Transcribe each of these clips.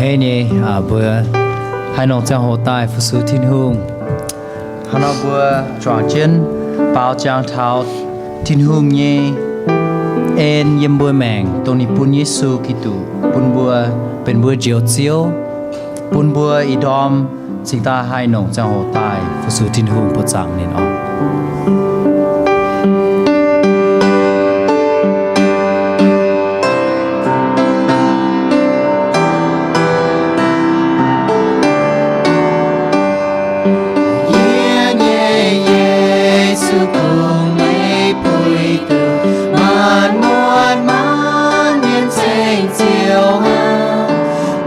Ei nyei, mbuo haih nongc ziangh hoc daaih fu-sux Tin-Hungh. Hnangv nor mbuo juangc jienv baaux jangx taux Tin-Hungh nyei en yiem mbuo maengc, dongh ninh bun Yesu Giduc bun mbuo, benx mbuo Njoux Ziouv, bun mbuo ih ndorm cingx daaih haih nongc ziangh hoc daaih fu-sux Tin-Hungh, buoqc zaangc ninh oc. Yie nyei Yesu, kungx meih puix duqv maanc muotc maanc mienh ceng Ziouv hnangv,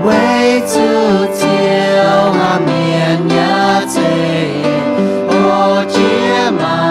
weic zuqc Ziouv hnamv mienh yaac ceix hoc jiex maah!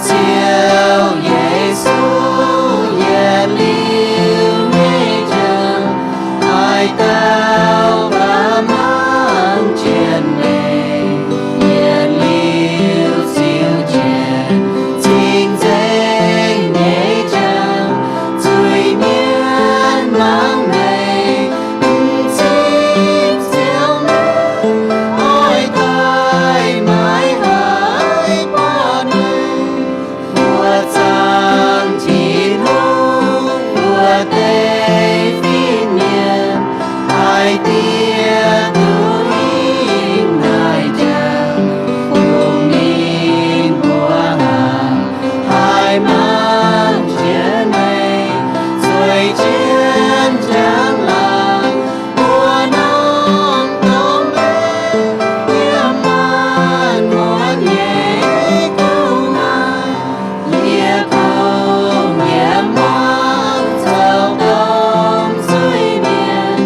Ziouv Yesu, yietc liuz nyei jangx, haaix dauh baac mangc jienv meih, yietc liuz ziux jienv cing-nzengc nyei jangx, zuiz mienh mangc meih, m'zing Ziouv meih, oix daaih maaiz haic buatc meih. Mbuo zaangc Tin-Hungh, mbuo deix fin-mienh, haaix diec duqv hingh naaic jangx, bungx ninh mbuo haic, haaix mangc jienv meih, zueiz jienv njang-laangc, mbuo norm dorngx mbenc, yiem maanc muotc nyei gu'nguaaic. Yie kungx yiem muangx zoux domh zuiz-mienh,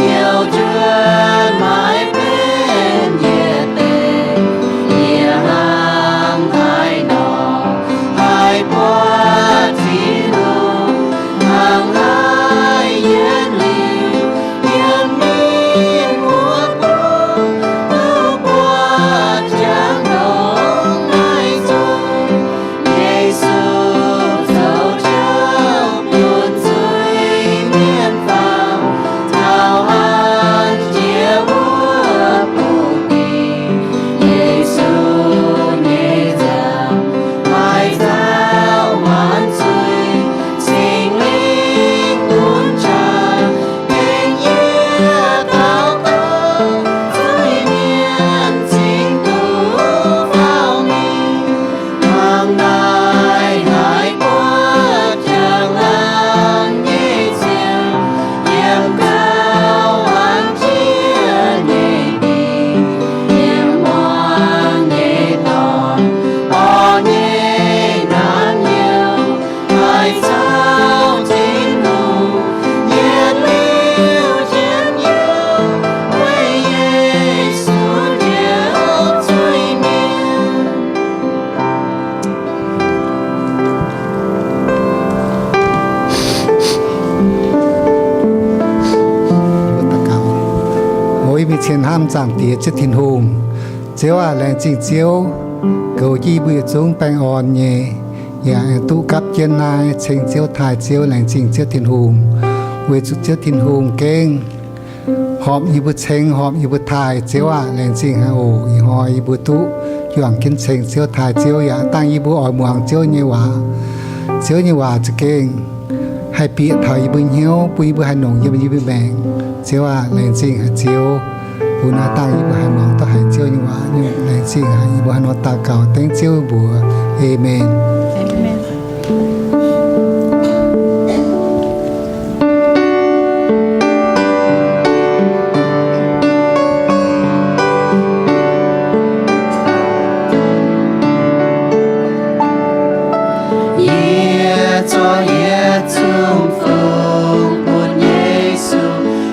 youh njuov maiv benx yietc deix. Yie hnangv haaix nor haih buatc Tin-Hungh, hnangv haaix yietc liuz yiem ninh wuov bung duqv buatc jangx ndongc naaiv nzunc. Yesu zoux jauv bun zuiz-mienh faaux, taux an jiex wuov bung dingc. Yesu nyei nzangc maaih nzauh waanc zuiz, Singx Lingh gunv qangx, tengx yie daux gaux, zuiz-mienh cingx duqv faaux mingh. Hnangv naaiv haih buatc jangx laangc nyei ziangh, yiem gauh waanc jiex nyei dingc, yiem muangx nyei dorngx, orv nyei naamh nyouz, haiz caux Tin-Hungh yietc liuz jienv youh, weic Yesu njoux zuiz-mienh. Mbuo daux gaux. O yie mingh cien hnamv, Zaangc Diex Ziouv Tin-Hungh. Ziouv aac, laengz zingh Ziouv goux jienv yie mbuo yietc zungv baengh orn nyei, yaac aengx duqv gapv jienv naaiv ceng Ziouv taaih Ziouv. Laengz zingh Ziouv Tin-Hungh weic zuqc Ziouv Tin-Hungh gengh horpc yie mbuo ceng, horpc yie mbuo taaih. Ziouv aac, laengz zingh haic oc. Ih hnoi yie mbuo duqv juangc jienv ceng Ziouv taaih Ziouv, yaac dangh yie mbuo oix muangx Ziouv nyei waac. Ziouv nyei waac za'gengh haih bieqc taux yie mbuo hnyouv, bun yie mbuo haih nongc yiem yie mbuo maengc. Ziouv aac, laengz zingh haic Ziouv. Bun aav dangh yie mbuo haih muangx duqv haic Ziouv nyei waac. Laengz zingh haic. Yie mbuo hnangv nor daux gaux dengv Ziouv mbuox. Aamen. Yie zorqv yietc zungv fungx bun Yesu,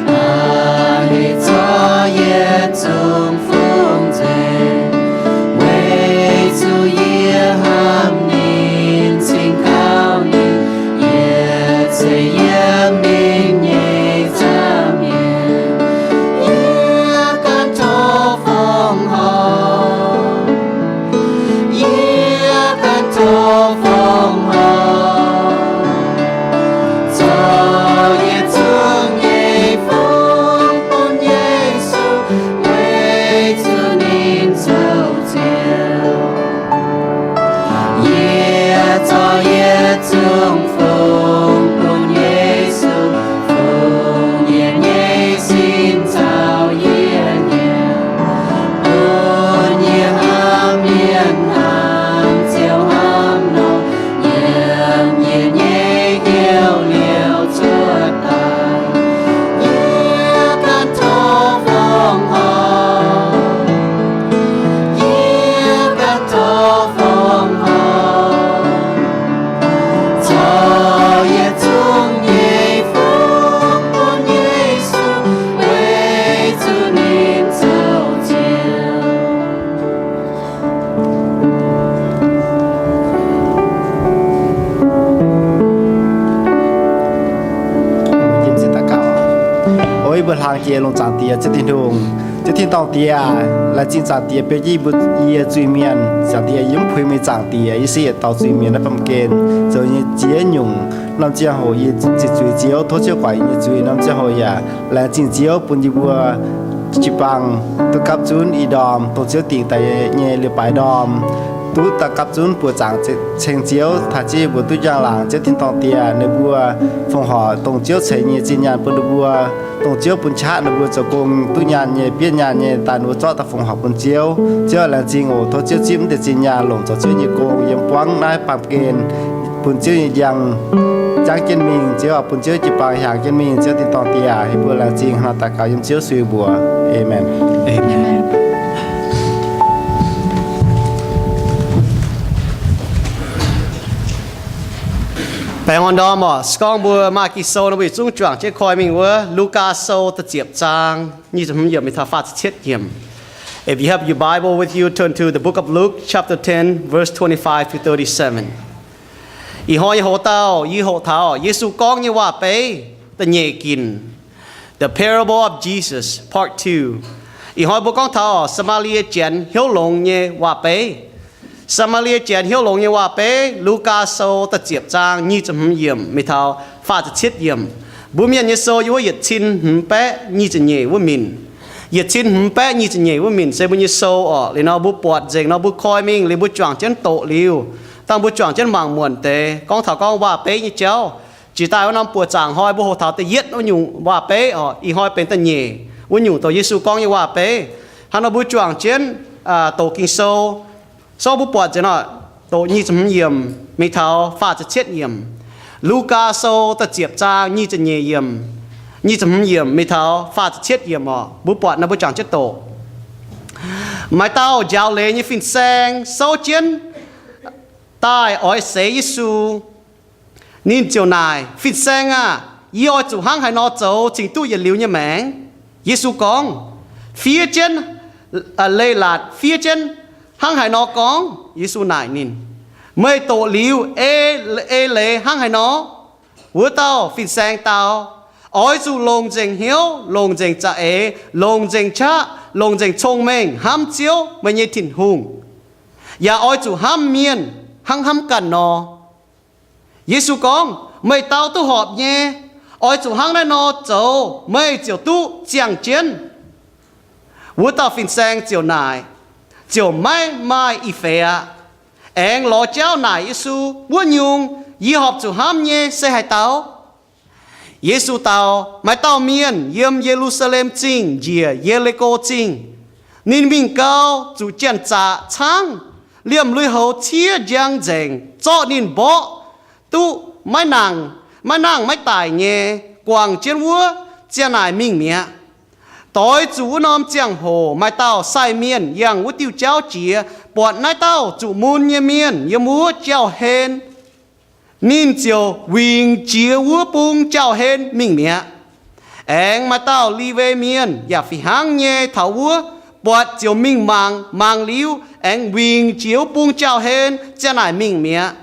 aa, yie zorqv yietc zungv fungx nzengc, weic zuqc yie hnamv ninh, cingx kaux ninh, yietc zeiz yiem ninh nyei zaah mienh. Yie ganh tov fongc horc, yie ganh tov fongc horc, zorqv yietc zungv nyei fungx bun Yesu, weic zuqc ninh zoux Ziouv. Yie zorqv yietc zungv fungx bun Yesu, fungx yie nyei sin caux yie nyanc, bun yie hnamv mienh hnangv Ziouv hnamv nor. Mbuo hlang jiex longc Zaangc Diex, Ziouv Tin-Hungh. Ziouv Tin-dorngh Diex, laengz zingh Zaangc Diex beu jienv yie mbuo, yie zuiz-mienh. Zaangc Diex, yie mv puix meih Zaangc Diex, yie se yietc dauh zuiz-mienh naaiv baamh gen, zoux nyei ziex nyungc. Norm ziangh hoc yie zuqc zuiz, Ziouv, tov Ziouv guangc yie nyei zuiz. Norm ziangh hoc yaac laengz zingh Ziouv bun yie mbuo jiu-baang duqv gapv zunv ih ndorm, dongh Ziouv dingc daaih nyei leiz-baaix ndorm, duqv daaih gapv zunv buoqc zaangc ceng Ziouv, taaih ziev yie mbuo duqv njang-laangc. Ziouv Tin-dorngh Diex, ninh mbuo fongc horc dongh Ziouv ceix nyei zinh nyaanh bun ninh mbuo, dongh Ziouv bun qaqv ninh mbuo zoux gong duqv nyaanh nyei, bietv nyaanh nyei, daaih ninh mbuo zorqv daaih fongc horc bun Ziouv. Ziouv, laengz zingh oc. Tov Ziouv zipv mv deix zinh nyaanh longc zoux Ziouv nyei gong yiem buangv naaiv baamh gen, bun Ziouv nyei njang jangv jienv mingh. Ziouv, bun Ziouv jiu-baang hiaangx jienv mingh. Ziouv Tin-dorngh Diex, yie mbuo laengz zingh hnangv naaiv daux gaux yiem Ziouv Yesu mbuox. Aamen. Aamen. Baengh orn ndorm oc. Se gorngv mbuo maaih Ging-Sou nor, mbuo yietc zungv juangc jienv koi mingh wuov Lugaa Sou da'ziepc zaang nyic ziepc hmz yiemc mingh taux faah ziepc cietv yiemc. If you have your Bible with you, turn to the book of Luke, chapter ten, verse twenty-five to thirty-seven. Ih hnoi nyei hoc-dauh, yie hoqc taux Yesu gorngv nyei waac-beiv da'nyeic ginc. The Parable of Jesus, Part two. Ih hnoi mbuo gorngv taux Saa^maa^lie Janx hnyouv longx nyei waac-beiv. Saa^maa^lie Janx hnyouv longx nyei waac-beiv, Lugaa Sou da'ziepc zaang nyic ziepc hmz yiemc mingh taux faah ziepc cietv yiemc. Mbuo Mienh nyei sou yiem wuov yietc cin hmz baeqv nyic ziepc nyeic wuov minc. Yietc cin hmz baeqv nyic ziepc nyeic wuov minc se mbuo nyei sou oc. Liuz nor mbuo buatc nzengc nor mbuo koi mingh liuz mbuo juangc jienv doqc liuz, dangh mbuo juangc jienv mangc muonc deix gorngv taux gorngv waac-beiv nyei jauv. Jiex daaih wuov norm buoqc zaangc hnoi mbuo hoqc taux da'yietv wuov nyungc waac-beiv oc. Ih hnoi benx da'nyeic wuov nyungc, dongh Yesu gorngv nyei waac-beiv. Hnangv nor mbuo juangc jienv doqc Ging-Sou. Sou mbuo buatc nzengc nor, doqc nyic ziepc hmz yiemc mingh taux faah ziepc cietv yiemc. Lugaa Sou da'ziepc zaang nyic ziepc nyeic yiemc, nyic ziepc hmz yiemc mingh taux faah ziepc cietv yiemc oc. Mbuo buatc nor mbuo juangc jienv doqc. Maaih dauh njaaux leiz nyei fin-saeng souv jienv daaih oix seix Yesu. Ninh ziouc naaic, Fin-Saeng aah! Yie oix zuqc hnangv haaix nor zoux cingx duqv yietc liuz nyei maengc? Yesu gorngv, Fiev jienv, leiz-latc fiev jienv hnangv haaix nor gorngv? Yesu naaic ninh, Meih doqc liuz ei leiz hnangv haaix nor? Wuov dauh fin-saeng dau, Oix zuqc longc nzengc hnyouv, longc nzengc za'eix, longc nzengc qaqv, longc nzengc cong-mengh hnamv Ziouv, meih nyei Tin-Hungh, yaac oix zuqc hnamv mienh hnangv hnamv ganh nor. Yesu gorngv, Meih dau duqv horpc nyei. Oix zuqc hnangv naaiv nor zoux, meih ziouc duqv ziangh jienv. Wuov dauh fin-saeng ziouc naaic, ziouc maiv maaih ih feix aqv, aengx lorz jauv naaic Yesu, Wuov nyungc, yie horpc zuqc hnamv nyei se haaix dauh? Yesu dau, Maaih dauh mienh yiem Ye^lu^saa^lem Zingh njiec Ye^li^ko Zingh. Ninh mingh gau, zuqc janx-zaqc caangv, liemh lui-houx ciev njang nzengc, zorqv ninh mborqv duqv maiv nangh, maiv nangh maiv daic nyei, guangc jienv wuov, ziang naaic mingh mi'aqv. Doix zuqc wuov norm ziangh hoc maaih dauh sai mienh yangh wuov diuh jauv jiex, buatc naaiv dauh zuqc mun nyei mienh yiem wuov jauv-hen. Ninh ziouc wingc jiex wuov bung jauv-hen mingh mi'aqv. Aengx maaih dauh Liwe Mienh yaac fih hnangv nyei taux wuov, buatc ziouc mingh mangc. Mangc liuz aengx wingc jiex wuov bung jauv-hen ziang naaic mingh mi'aqv.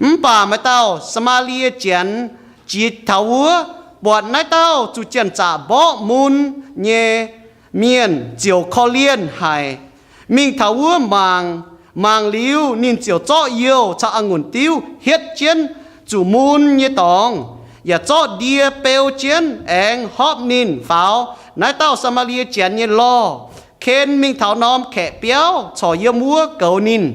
Mv baac maaih dauh Saa^maa^lie Janx jiex taux wuov, buatc naaiv dauh zuqc janx-zaqc mborqv mun nyei mienh ziouc korv-lienh haic, mingh taux wuov mangc. Mangc liuz ninh ziouc zorqv youh caux a'ngunc diuv hietv jienv zuqc mun nyei dorngx, yaac zorqv ndie beu jienv aengx hopv ninh faaux naaiv dauh Saa^maa^lie Janx nyei lorh, ken mingh taux norm kaeqv biauv corc yiem wuov goux ninh.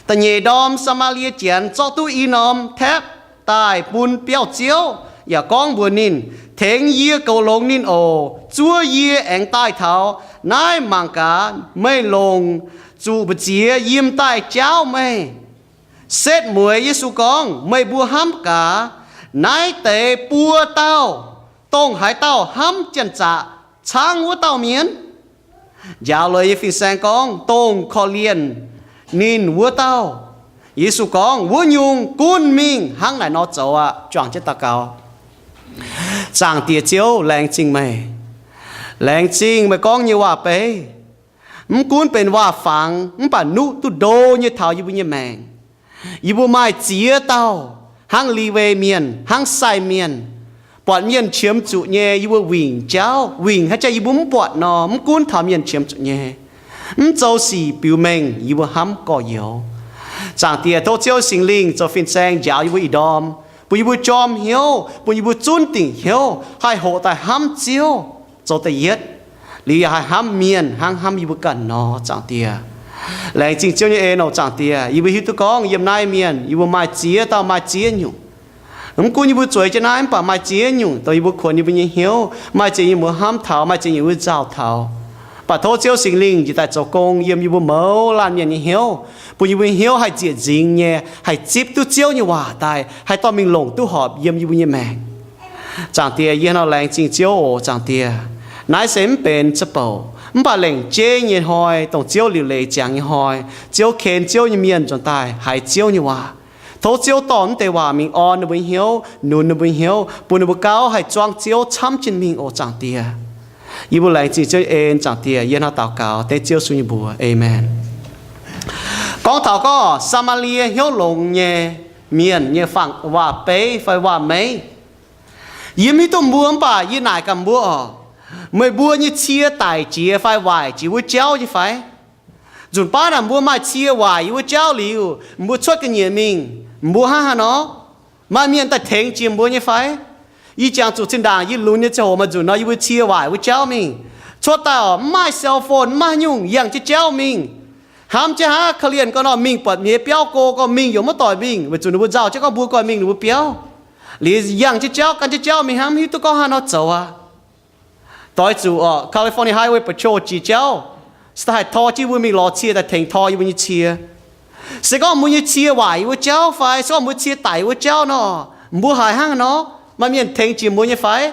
Da'nyeic ndorm Saa^maa^lie Janx zorqv duqv i norm taepv daaih bun biauv-ziouv, yaac gorngv mbuox ninh, Tengx yie goux longx ninh oc. Zuov yie aengx daaih taux naaiv mangc gaax meih longc zuqc mbu'ziex yiem daaih jaauv meih. Setv mueiz Yesu gorngv, Meih mbuo hnamv gaax, naaiv deix buo dauh, dongh haaix dauh hnamv janx-zaqc caangv wuov dauh mienh? Njaaux leiz nyei fin-saeng gorngv, Dongh korv-lienh ninh wuov dauh. Yesu gorngv, Wuov nyungc, gunv mingh hnangv naaic nor zoux aqv. Juangc jienv daux gaux. Zaangc Diex Ziouv, laengz zingh meih. Laengz zingh meih gorngv nyei waac-beiv. Mv gunv benx waac-fangx, mv baac nuqv duqv ndo nyei taux yie mbuo nyei maengc. Yie mbuo maaih ziex dauh hnangv Liwe Mienh, hnangv sai mienh, buatc mienh qiemx zuqc nyei, yie mbuo wingc jauv, wingc haaix jauv yie mbuo mv buatc nor, mv gunv taux mienh qiemx zuqc nyei, mv zoux sic biux mengh yie mbuo hnamv gorx-youz. Zaangc Diex, tov Ziouv Singx Lingh zoux fin-saeng njaaux yie mbuo ih ndorm, bun yie mbuo jorm hnyouv, bun yie mbuo zunv dingc hnyouv, haih hoqc daaih hnamv Ziouv zoux da'yietv, liuz yaac haih hnamv mienh hnangv hnamv yie mbuo ganh nor, Zaangc Diex. Laengz zingh Ziouv nyei en oc, Zaangc Diex. Yie mbuo hiuv duqv gorngv yiem naaiv mienh yie mbuo maaih ziex dauh maaih ziex nyungc. Mv gunv yie mbuo zueiz jienv naaiv, mv baac maaih ziex nyungc dongh yie mbuo kuonx yie mbuo nyei hnyouv, maaih ziex nyungc mbuo hnamv taux, maaih ziex nyungc mbuo nzauh taux. Mv baac tov Ziouv Singx Lingh njiec daaih zoux gong yiem yie mbuo mouz laanh mienh nyei hnyouv, bun yie mbuo nyei hnyouv haih njiec nzingx nyei, haih zipv duqv Ziouv nyei waac daaih, haih dorh mingh longc duqv horpc yiem yie mbuo nyei maengc. Zaangc Diex, yie hnangv nor laengz zingh Ziouv oc, Zaangc Diex. Naaiv se mv benx za'bouc, mv baac lengc jeiv nyei hnoi, dongh Ziouv liuc leiz ziangx nyei hnoi, Ziouv ken Ziouv nyei mienh nzuonx daaih haiz Ziouv nyei waac. Tov Ziouv dorh mv deix waac mingh orn ninh mbuo nyei hnyouv, nunz ninh mbuo nyei hnyouv, bun ninh mbuo gauh haih zuangv Ziouv camv jienv mingh oc, Zaangc Diex. Yie mbuo laengz zingh Ziouv nyei en, Zaangc Diex. Yie hnangv daux gaux dengv Ziouv Yesu nyei mbuox. Aamen. Gorngv taux gorngv Saa^maa^lie hnyouv longx nyei mienh nyei fangx waac-beiv fai waac-meiv, yie mv hiuv duqv mbuo, mv baac yie naaic gaax mbuo oc, meih mbuo nyei cie daic jiex fai waaic jiex wuov jauv nyei fai? Nzunc baav naaic mbuo maaih cie waaic yiem wuov jauv liuz, mbuo cuotv ga'nyiec mingh, mbuo hnangv haaix nor? Maaih mienh daaih tengx jiex mbuo nyei fai? Ih jangx zuqc zinh ndaangc yie lunx nyei ziangh hoc maaih nzunc nor, yie mbuo cie waaic wuov jauv mingh. Cuotv daaih oc, mv maaih cell phone, mv maaih nyungc, yangh jienv jauv mingh. Hnamv jienv hnangv korv-lienh gorngv nor, mingh buatc mienh nyei biauv go, gorngv mingh yaac maiv doic mingh, weic zuqc ninh mbuo nzauh jienv gorngv mbuo guai mingh ninh mbuo biauv. Liuz yangh jienv jauv, gan jienv jauv mingh hnangv, mv hiuv duqv gorngv haaix nor zoux aqv. Doix zuqc oc, California Highway Patrol jiex jauv, se daaih haih tor jienv mbuo mingh lorz cie daaih tengx tor yie mbuo nyei cie. Se gorngv mbuo nyei cie waaic yiem wuov jauv fai se gorngv mbuo cie daic wuov jauv nor, mbuo haiz hnangv haaix nor? Maaih mienh tengx jiex mbuo nyei fai?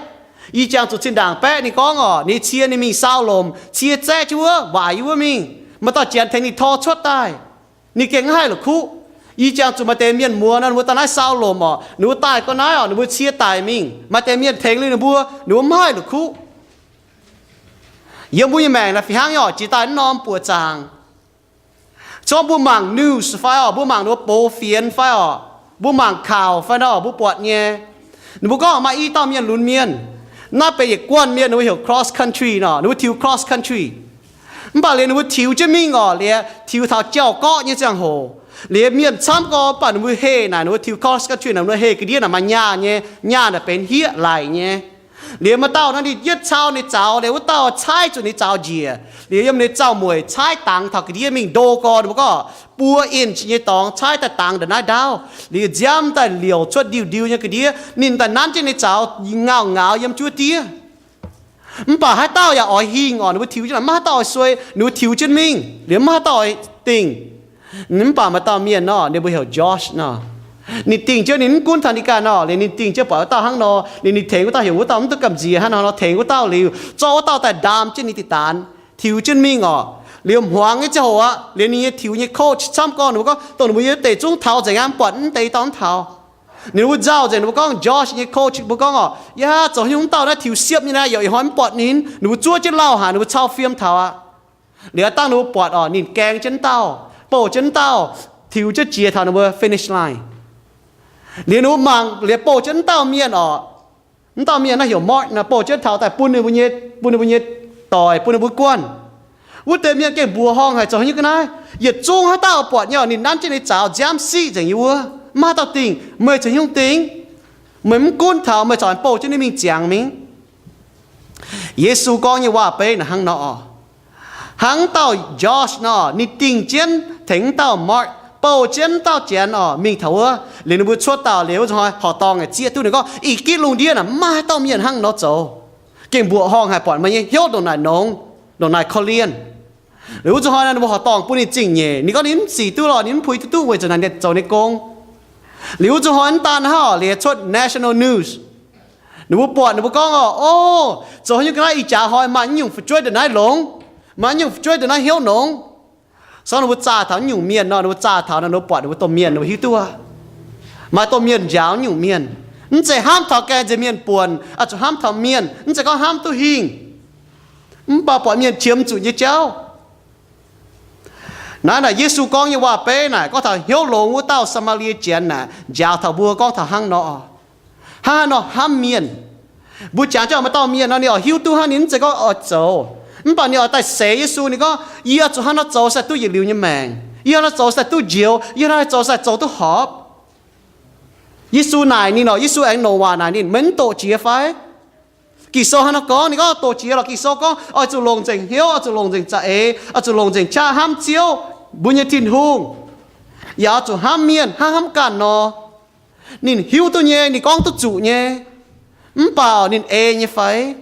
Ih jangx zuqc zinh ndaangc baeqv ninh gorngv oc, ninh cie ninh mingh sau lomc, cie zaeqv jienv wuov, waaic yiem wuov mingh, maaih dauh janx tengx ninh tor cuotv daaih. Ninh gengh mv haih la'kuqv. Ih jangx zuqc maaih deix mienh muoz nor, ninh mbuo daaih naaiv sau lomc oc, ninh mbuo daaih gau naaiv oc, ninh mbuo cie daic mingh, maaih deix mienh tengx liuz ninh mbuo, ninh mbuo mv haih la'kuqv. Yiem mbuo nyei maengc naaiv fih hnangv nyei oc, jiex daaih naaiv norm buoqc zaangc. Se gorngv mbuo mangc news fai oc, mbuo mangc ninh mbuo box fienx fai oc, mbuo mangc kaux fai nor, mbuo buatc nyei. Ninh mbuo gorngv maaih i dauh mienh lunx mienh, naaiv benx yietc guanh mienh, ninh mbuo heuc cross country nor, ninh mbuo tiux cross country. Mv baac liuz ninh mbuo tiux jienv mingh oc, liuz tiux taux jauv-gorqv nyei ziangh hoc, liuz mienh camv gorx, mv baac ninh mbuo heh naaic, ninh mbuo tiux cross country naaic, ninh mbuo heh ga'ndiev naaic maaih nyaah nyei, nyaah naaic benx hieqv laic nyei. Liuz maaih dauh nor ninh yietv cau ninh zaux, liuz wuov dauh caaiv zuqc ninh zaux njiec. Liuz yiem ninh zaux mueic caaiv dangx taux ga'ndiev mingh ndo gorn, ninh mbuo gorngv buo inch nyei dorngx caaiv daaih dangx ndongc naaiv ndaauv. Liuz nziaamv daaih liouc cuotv ndiuh-ndiuh nyei ga'ndiev, ninh daaih nanv jienv ninh zaux ngaauc ngaaux yiem juov diev. Mv baac haaix dauh yaac oix hingh oc, ninh mbuo tiux jienv naaic maiv haaix dauh oix suei, ninh mbuo tiux jienv mingh liuz maiv haaix dauh oix dingh. Mv baac maaih dauh mienh nor, ninh mbuo heuc Josh nor. Ninh dingh jienv, ninh mv gunv taux ninh ganh nor, liuz ninh dingh jienv buatc wuov dauh hnangv nor, liuz ninh tengx wuov dauh, heuc wuov dauh mv duqv gamh nziex hnangv nor, nor tengx wuov dauh liuz, zorqv wuov dauh daaih ndaam jienv ninh diqc daanx, tiux jienv mingh oc. Liuz hmuangx nyei ziangh hoc aqv, liuz ninh nyei tiux nyei coach camv gorngv, ninh mbuo gorngv dongh ninh mbuo nyei deic zungv taux nzengc aqv, mv buatc mv deix dauh mv taux. Ninh mbuo nzauh nzengc, ninh mbuo gorngv, Josh nyei coach mbuo gorngv oc, yaac zoux haaix nyungc mv dauh naaiv tiux siepv nyei naaiv, yaac ih hnoi mv buatc ninh. Ninh mbuo zuov jienv lauh haic, ninh mbuo cau fiem taux aqv. Liuz dangh ninh mbuo buatc oc, ninh gaeng jienv dauh, bouh jienv dauh, tiux jienv jiex taux ninh mbuo finish line. Liuz ninh mbuo mangc, liuz bouh jienv mv dauh mienh oc, mv dauh mienh naaiv heuc Mark nor, bouh jienv taux daaih bun ninh mbuo nyei, bun ninh mbuo nyei doic, bun ninh mbuo guanh. Wuov deix mienh gengh mbuoqc horngh haic, zoux haaix nyungc ga'naaiv? Yietc zungv haaix dauh buatc nyei oc, ninh nanv jienv ninh zaux nziaamv siqv nzengc yiem wuov, maiv haaix dauh dingh. Meih zoux haaix nyungc dingh? Meih mv gunv taux, meih corc bouh jienv ninh mingh ziangx mingh. Yesu gorngv nyei waac-beiv naaic hnangv nor oc. Hnangv dauh Josh nor, ninh dingh jienv tengx dauh Mark, bouh jienv dauh Janx oc, mingh taux wuov. Liuz ninh mbuo cuotv dauh liuz, wuov zuqc hnoi horqc dorngh zieqv duqv, ninh gorngv, Ih gitv lungh ndiev naaic maiv maaih haaix dauh mienh hnangv nor zoux. Gengh mbuoqc horngh haic, buatc meih nyei hnyouv ndongc naaic nongx, ndongc naaic korv-lienh. Liuz wuov zuqc hnoi naaic ninh mbuo horqc dorngh bun ninh zingh nyeic. Ninh gorngv ninh mv zic duqv lorh, ninh mv puix duqv duqv weic zuqc naaic ninh zoux ninh gong. Liuz wuov zuqc hnoi mv daan hnangv oc, liuz cuotv national news. Ninh mbuo buatc ninh mbuo gorngv oc, O, zoux haaix nyungc ga'naaiv ih jaax hnoi maaih nyungc fu'jueiv ndongc naaiv longx, maaih nyungc fu'jueiv ndongc naaiv hnyouv nongx. Se gorngv ninh mbuo zaah taux nyungc mienh nor, ninh mbuo zaah taux nor, ninh mbuo buatc ninh mbuo domh mienh, ninh mbuo hiuv duqv aqv. Maaih domh mienh njaaux nyungc mienh. Mv zeiz hnamv taux gaengh nzengc mienh buonc, oix zuqc hnamv taux mienh. Mv zeiz gorngv hnamv duqv hingh, mv baac buatc mienh qiemx zuqc nyei jauv. Naaiv naaic Yesu gorngv nyei waac-beiv naaic gorngv taux hnyouv longx wuov dauh Saa^maa^lie Janx naaic njaaux taux mbuo gorngv taux hnangv nor. Hnangv haaix nor hnamv mienh? Mbuo jangx jienv maaih dauh mienh nor, ninh oix hiuv duqv hnangv, ninh mv zeiz gorngv oix zoux. Mv baac ninh oix daaih seix Yesu, ninh gorngv, yie oix zuqc hnangv nor zoux se duqv yietc liuz nyei maengc. Yie hnangv nor zoux se duqv njoux. Yie hnangv nor zoux se zoux duqv horpc. Yesu naaic ninh oc, Yesu aengx longc waac naaic ninh, meih mv doqc jiex fai? Ging-Sou hnangv nor gorngv, ninh gorngv doqc jiex lorqc. Ging-Sou gorngv oix zuqc longc nzengc hnyouv, oix zuqc longc nzengc za'eix, oix zuqc longc nzengc qaqv hnamv Ziouv, mbuo nyei Tin-Hungh, yaac oix zuqc hnamv mienh hnangv hnamv ganh nor. Ninh hiuv duqv nyei, ninh gorngv duqv zuqc nyei. Mv baac ninh ei nyei fai?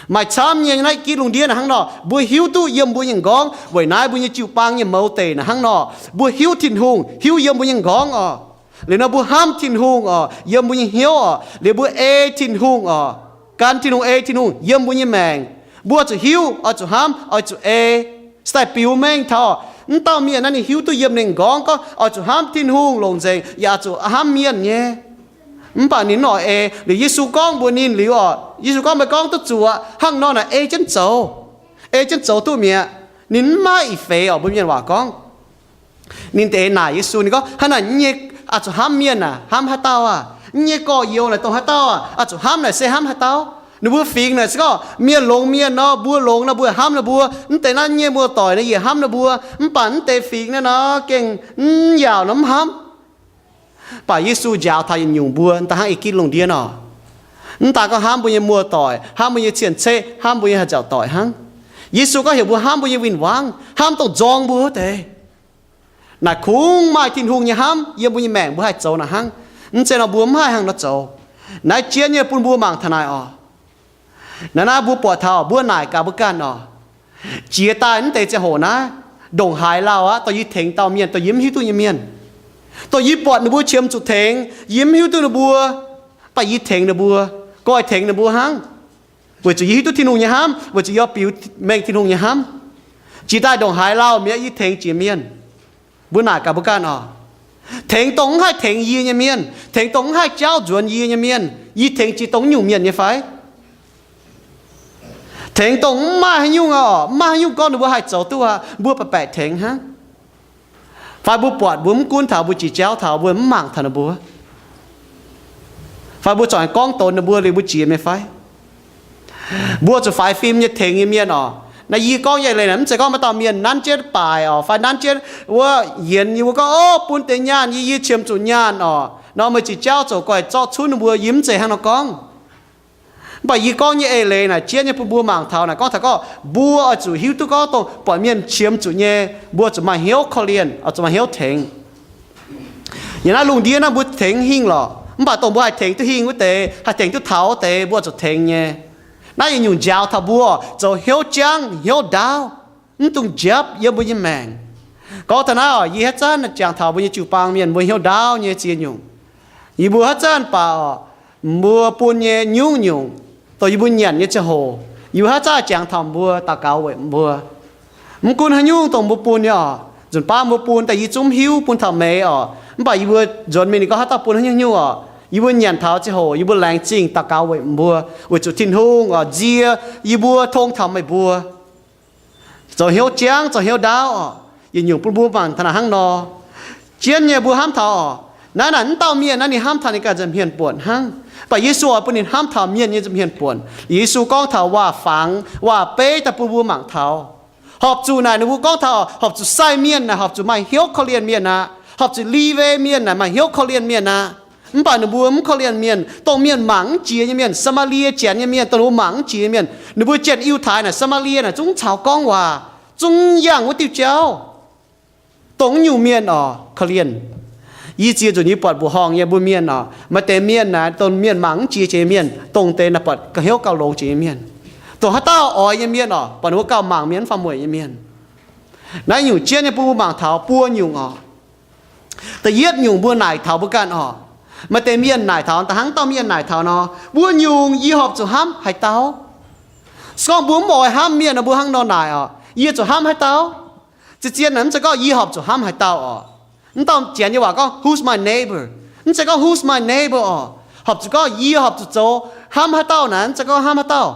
Maaih camv nyei naaiv gitv lungh ndiev naaiv hnangv nor, mbuo hiuv duqv yiem mbuo nyei m'nqorngv, weic naaiv mbuo nyei jiu-baang nyei mouz deic naaiv hnangv nor, mbuo hiuv Tin-Hungh, hiuv yiem mbuo nyei m'nqorngv oc. Liuz nor mbuo hnamv Tin-Hungh oc, yiem mbuo nyei hnyouv oc. Liuz mbuo ei Tin-Hungh oc, gan Tin-Hungh, ei Tin-Hungh yiem mbuo nyei maengc. Mbuo zuqc hiuv, oix zuqc hnamv, oix zuqc ei. Se daaih biux mengh taux mv dauh mienh naaiv ninh hiuv duqv yiem ninh m'nqorngv gorngv oix zuqc hnamv Tin-Hungh longc nzengc, yaac zuqc hnamv mienh nyei. Mv baac ninh mv oix ei. Liuz Yesu gorngv mbuox ninh liuz oc, Yesu gorngv, meih gorngv duqv zuqc aqv. Hnangv nor naaic ei jienv zoux, ei jienv zoux duqv mi'aqv. Ninh mv maaih ih feix oc, mbuo mienh waac gorngv. Ninh deix naaic Yesu, ninh gorngv, hnangv naaic nyei, oix zuqc hnamv mienh naaic hnamv haaix dauh aah? Nyei gorx-youz naaic dongh haaix dauh aah? Oix zuqc hnamv naaic se hnamv haaix dauh? Ninh mbuo fingx naaic se gorngv mienh longx mienh nor, mbuo longx nor mbuo hnamv ninh mbuo. Mv deix naaiv nyei muoz-doic nor yie hnamv ninh mbuo, mv baac mv deix fingx naaiv nor gengh mv yaauc nor mv hnamv. Baac Yesu njaaux taux yietc nyungc mbuo, da'hnangv i gitv lungh ndiev nor, mv daaih gorngv hnamv mbuo nyei muoz-doic, hnamv mbuo nyei cien-ceqv, hnamv mbuo nyei haaix nziaauc doic hnangv. Yesu gorngv heuc mbuo hnamv mbuo nyei win-wangv, hnamv dongh nzorng mbuo wuov deix. Naaic kungx maaih Tin-Hungh nyei hnamv yiem mbuo nyei maengc mbuo haih zoux naaic hnangv. Mv zeiz nor mbuo mv haih hnangv nor zoux. Naaiv jienv nyei bun mbuo mangc taux naaic oc. Naaiv naaiv mbuo buatc taux mbuo naaic gaax mbuo ganh oc. Jiex daaih mv deix ziangh hoc naaiv, ndongc haaix lauh aqv, dongh yie tengx dauh mienh, dongh yie mv hiuv duqv nyei mienh, dongh yie buatc ninh mbuo qiemx zuqc tengx, yie mv hiuv duqv ninh mbuo, mv baac yie tengx ninh mbuo, goiv tengx ninh mbuo hnangv, weic zuqc yie hiuv duqv Tin-Hungh nyei hnamv, weic zuqc yie oix biux mengh Tin-Hungh nyei hnamv. Jiex daaih ndongc haaix lauh mi'aqv, yie tengx jiex mienh. Mbuo naaic gaax mbuo ganh oc. Tengx dongh mv haih tengx yie nyei mienh, tengx dongh mv haih jauv nzuonx yie nyei mienh, yie tengx jiex dongh nyungc mienh nyei fai? Tengx dongh mv maaih haaix nyungc oc, mv maaih haaix nyungc gorngv ninh mbuo haih zoux duqv aqv, mbuo baeqc baeqc tengx hnangv. Fai mbuo buatc mbuo mv gunv taux mbuo jiex jauv taux mbuo mv mangc taux ninh mbuo, fai mbuo corc gorngv donx ninh mbuo liuz mbuo jiex mingh fai? Mbuo zuqc faix fim nyei tengx nyei mienh oc. Naaiv yie gorngv nyei eix leiz naaic mv zeiz gorngv maaih dauh mienh nanv jienv baaic oc, fai nanv jienv wuov yienx yie mbuo gorngv, o, bun deix nyaanh yie, yie qiemx zuqc nyaanh oc, nor meih jiex jauv zoux guaix zorqv cunv ninh mbuo. Yie mv zeiz hnangv nor gorngv. Mv baac yie gorngv nyei eix leiz naaic jienv nyei bun mbuo mangc taux naaic gorngv taux gorngv mbuo oix zuqc hiuv duqv gorngv dongh buatc mienh qiemx zuqc nyei, mbuo zuqc maaih hnyouv korv-lienh, oix zuqc maaih hnyouv tengx. Yiem naaiv lungh ndiev naaiv mbuo tengx hingh lorqc, mv baac dongh mbuo haih tengx duqv hingh wuov deix, haih tengx duqv taux wuov deix, mbuo zuqc tengx nyei. Naaiv yietc nyungc njaaux taux mbuo zoux hnyouv jangv hnyouv ndaauv, mv dungx njapv yiem mbuo nyei maengc. Gorngv taux naaiv oc, yie haaix zanc jangx taux mbuo nyei jiu-baang mienh mbuo hnyouv ndaauv nyei ziex nyungc. Yie mbuo haaix zanc baac oc, mbuo bun nyei nyungc-nyungc, dongh yie mbuo nyanc nyei ziangh hoc, yie mbuo haaix zanc jangx taux mbuo, daux gaux weic mbuo. Mv gunv haaix nyungc dongh mbuo bun nyei oc, nzunc baav mbuo bun daaih yie zungv mv hiuv, bun taux meih oc, mv baac yie mbuo nzuonx mingh ninh gorngv haaix dauh bun haaix nyungc nyungc oc, yie mbuo nyanc taux ziangh hoc yie mbuo laengz zingh daux gaux weic mbuo, weic zuqc Tin-Hungh oc nzie yie mbuo tong taux meih mbuo. Zoux hnyouv jangv, zoux hnyouv ndaauv oc. Yietc nyungc bun mbuo mangc taux naaic hnangv nor. Jienv nyei mbuo hnamv taux oc, naaiv naaic mv dauh mienh naaiv ninh hnamv taux ninh ganh nza'hmien buonc hnangv. Mv baac Yesu oix bun ninh hnamv taux mienh nyei nza'hmien buonc. Yesu gorngv taux waac-fangx waac-beiv daaih bun mbuo mangc taux. Horpc zuqc naaic ninh mbuo gorngv taux horpc zuqc sai mienh naaic horpc zuqc maaih hnyouv korv-lienh mienh aqv. Horpc zuqc Livi mienh naaic maaih hnyouv korv-lienh mienh aqv. Mv baac ninh mbuo mv korv-lienh mienh, dongh mienh mangc mv jiex nyei mienh, Saa^maa^lie Janx nyei mienh, dongh ninh mbuo mangc mv jiex nyei mienh. Ninh mbuo Janx-Yiutai naaic, Saa^maa^lie naaic zungv caux gorngv waac, zungv yangh wuov diuh jauv. Dongh nyungc mienh oc, korv-lienh. Yie ziex nzunc yie buatc mbuoqc horngh nyei mbuo mienh oc, maaih deix mienh naaic dongh mienh mangc mv jiex jiex nyei mienh, dongh deix naaic buatc gauh hnyouv gauh longx jiex nyei mienh. Dongh haaix dauh oix nyei mienh oc, buatc ninh mbuo gauh mangc mienh mv fangx mueic nyei mienh. Naaiv nyungc jienv nyei bun mbuo mangc taux buo nyungc oc. Da'yietv nyungc mbuo naaic taux mbuo ganh oc. Maaih deix mienh naaic taux, da'hnangv dauh mienh naaic taux nor, buo nyungc yie horpc zuqc hnamv haaix dauh? Se gorngv mbuo mv oix hnamv mienh nor, mbuo hnangv nor naaic oc, yie zuqc hnamv haaix dauh? Zien-zien naaic mv zeiz gorngv yie horpc zuqc hnamv haaix dauh oc. Mv dauh Janx nyei waac gorngv who's my neighbor? Mv zeiz gorngv who's my neighbor oc. Horpc zuqc gorngv yie horpc zuqc zoux hnamv haaix dauh naaic, mv zeiz gorngv hnamv haaix dauh.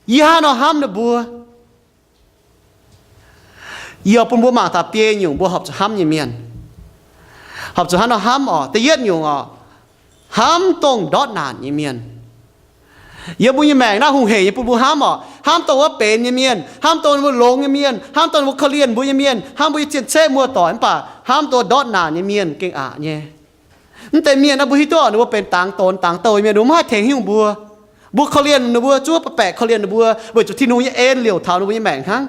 Yie hnangv nor hnamv ninh mbuo. Yie oix bun mbuo mangc taux biei nyungc mbuo horpc zuqc hnamv nyei mienh. Horpc zuqc hnangv nor hnamv oc. Da'yietv nyungc oc, hnamv dongh ndortv naanc nyei mienh. Yiem mbuo nyei maengc naaiv hungh heic nyei bun mbuo hnamv oc. Hnamv dongh wuov benx nyei mienh, hnamv dongh wuov longx nyei mienh, hnamv dongh wuov korv-lienh mbuo nyei mienh, hnamv mbuo nyei cien-ceqv muoz-doic, mv baac hnamv dongh ndortv naanc nyei mienh gengh aqc nyei. Mv deix mienh naaiv mbuo hiuv duqv ninh mbuo benx dangx donx dangx douh nyei mienh, ninh mbuo maiv haih tengx haaix nyungc mbuo. Mbuo korv-lienh ninh mbuo, zuov baeqc korv-lienh ninh mbuo weic zuqc Tin-Hungh nyei en liouc taux ninh mbuo nyei maengc hnangv.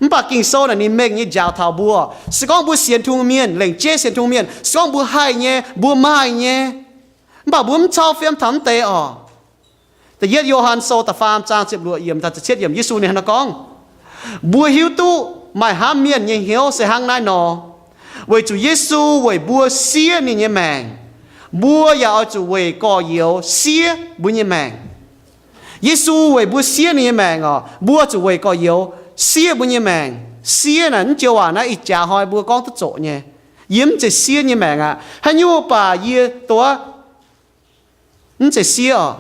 Mv baac Ging-Sou naaic ninh mengh nyei njaaux taux mbuo. Se gorngv mbuo sienx Tin-Hungh mienh, lengc jeiv sienx Tin-Hungh mienh, se gorngv mbuo haih nyei, mbuo maaih nyei, mv baac mbuo mv cau fiem taux mv deix oc. Da'yietv Yo^han Sou da'faam zaang ziepc luoqc yiemc taux ziepc cietv yiemc, Yesu ninh hnangv naaiv gorngv, mbuo hiuv duqv maaih hnamv mienh nyei hnyouv se hnangv naaiv nor, weic zuqc Yesu weic mbuo siev ninh nyei maengc. Mbuo yaac oix zuqc weic gorx-youz siev mbuo nyei maengc. Yesu weic mbuo siev ninh nyei maengc oc, mbuo zuqc weic gorx-youz siev mbuo nyei maengc. Siev naaic mv joux waac naaiv ih jaax hnoi mbuo gorngv duqv zoqc nyei. Yie mv zeiz siev nyei maengc aqv. Haaix nyungc baac yie duqv mv zeiz siev oc.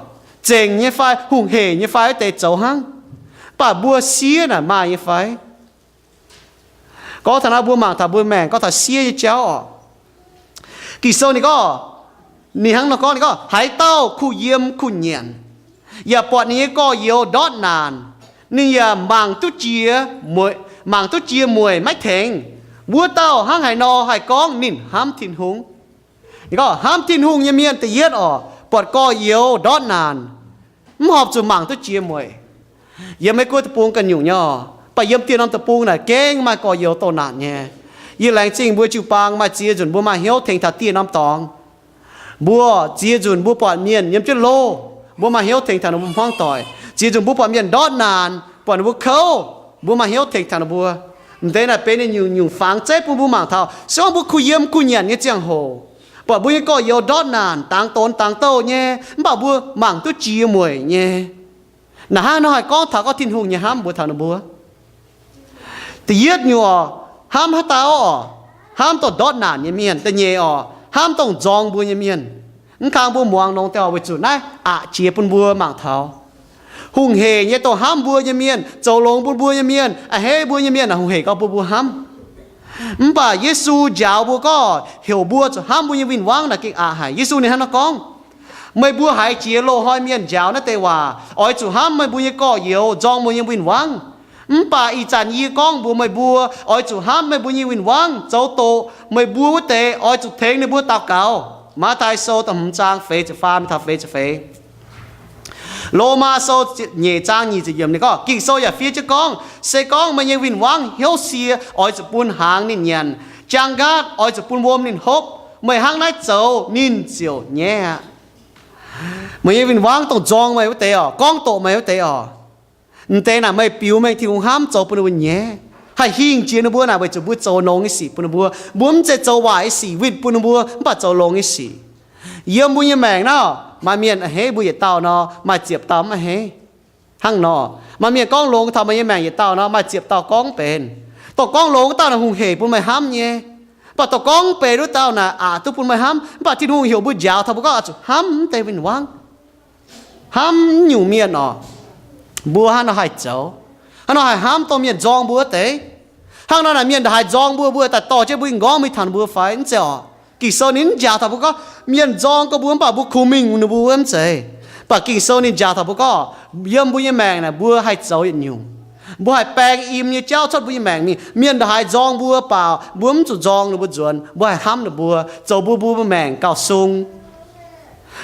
Zengc nyei fai hungh heic nyei fai wuov deix zoux hnangv. Mv baac mbuo siev naaic maaih nyei fai? Gorngv taux naaiv mbuo mangc taux mbuo maengc gorngv taux siev nyei jauv oc. Ging-Sou ninh gorngv, ninh hnangv nor gorngv, ninh gorngv, haaix dauh kuh yiem kuh nyanc, yaac buatc ninh nyei gorx-youz ndortv naanc, ninh yaac mangc duqv jiex, mangc duqv jiex mueic maiv tengx, wuov dauh hnangv haaix nor haih gorngv ninh hnamv Tin-Hungh? Ninh gorngv hnamv Tin-Hungh nyei mienh da'yietv oc, buatc gorx-youz ndortv naanc, mv horpc zuqc mangc duqv jiex mueic. Yiem Meiv Guoqv deic-bung ganh nyungc nyei oc, mv baac yiem dieh norm deic-bung naaic gengh maaih gorx-youz doh naanc nyei. Yie laengz zingh mbuo jiu-baang maaih ziex nzunc mbuo maaih hnyouv tengx taux dieh norm dorngx. Mbuo ziex nzunc mbuo buatc mienh yiem jienv loh, mbuo maaih hnyouv tengx taux ninh mbuo hmuangv doic. Ziex nzunc mbuo buatc mienh ndortv naanc, buatc ninh mbuo kouv, mbuo maaih hnyouv tengx taux ninh mbuo. M'deix naaic benx ninh nyungc-nyungc fangx zeiv bun mbuo mangc taux, se gorngv mbuo kuh yiem kuh nyanc nyei ziangh hoc, buatc mbuo nyei gorx-youz ndortv naanc, dangx donx dangx douh nyei, mv baac mbuo mangc duqv jiex mueic nyei. Naaic hnangv nor haih gorngv taux gorngv Tin-Hungh nyei hnamv mbuox taux ninh mbuo. Da'yietv nyungc oc, hnamv haaix dauh oc? Hnamv dongh ndortv naanc nyei mienh. Da'nyeic oc, hnamv dongh nzorng mbuo nyei mienh. Mv kang mbuo muangx longx deix oc, weic zuqc naaiv aqc jiex bun mbuo mangc taux. Hungh heic nyei dongh hnamv mbuo nyei mienh, zoux longx bun mbuo nyei mienh, a'hneiv mbuo nyei mienh naaic hungh heic gorngv bun mbuo hnamv. Mv baac Yesu njaaux mbuo gorngv heuc mbuo zuqc hnamv mbuo nyei win-wangv naaic gengh aqc haic. Yesu ninh hnangv naaiv gorngv, meih mbuo haiz jiex loz-hnoi mienh njaaux naaiv deix waac, oix zuqc hnamv meih mbuo nyei gorx-youz nzorng meih mbuo nyei win-wangv. Mv baac ih zanc yie gorngv mbuox meih mbuo, oix zuqc hnamv meih mbuo nyei win-wangv, zoux doqc meih mbuo wuov deix oix zuqc tengx ninh mbuo daux gaux. Matv^taai Sou da'hmz zaang feix ziepc faam taux feix ziepc feix. Lomaa Sou nyeic zaang nyic ziepc yiemc ninh gorngv, Ging-Sou yaac fiev jienv gorngv, se gorngv meih nyei win-wangv hnyouv sie, oix zuqc bun hnaangx ninh nyanc. Jaang nqaatv oix zuqc bun wuom ninh hopv. Meih hnangv naaiv zoux, ninh ziouc nyaiv aqv. Meih nyei win-wangv dongh nzorng meih wuov deix oc, gorngv doqc meih wuov deix oc, m'deix naaic meih biux mengh Tin-Hungh hnamv zoux bun ninh mbuo nyaiv, haih hingh jiex ninh mbuo naaic weic zuqc mbuo zoux longx nyei sic bun ninh mbuo. Mbuo mv zeiz zoux waaic nyei sic winh bun ninh mbuo, mv baac zoux longx nyei sic. Yiem mbuo nyei maengc naaiv, maaih mienh a'hneiv mbuo yietc dauh nor, maaih ziepc dauh mv a'hneiv. Hnangv nor, maaih mienh gorngv longx taux meih nyei maengc yietc dauh nor, maaih ziepc dauh gorngv mv benx. Dongh gorngv longx wuov dauh naaic hungh heic bun meih hnamv nyei, mv baac dongh gorngv mv benx wuov dauh naaic aqc duqv bun meih hnamv. Mv baac Tin-Hungh heuc mbuo njaaux taux mbuo gorngv oix zuqc hnamv mv deix win-wangv, hnamv mv nyungc mienh oc. Mbuo hnangv nor haih zoux, hnangv nor haih hnamv dongh mienh nzorng mbuo wuov deix. Hnangv nor naaic mienh ndongc haaix nzorng mbuo, mbuo daaih dorh jienv mbuo nyei m'nqorngv mingh taux ninh mbuo fai? Mv zeiz oc. Ging-Sou ninh mv njaaux taux mbuo gorngv mienh nzorng gorngv mbuo mv baac mbuo kungx mingh wuov ninh mbuo wuov, mv zeiz. Mv baac Ging-Sou ninh njaaux taux mbuo gorngv yiem mbuo nyei maengc naaic mbuo haih zoux yietc nyungc. Mbuo haih baeng im nyei jauv cuotv mbuo nyei maengc mingh. Mienh ndongc haaix nzorng mbuo, mv baac mbuo mv zuqc nzorng ninh mbuo nzuonx. Mbuo haih hnamv ninh mbuo, zoux bun mbuo, mbuo maengc gauh sung.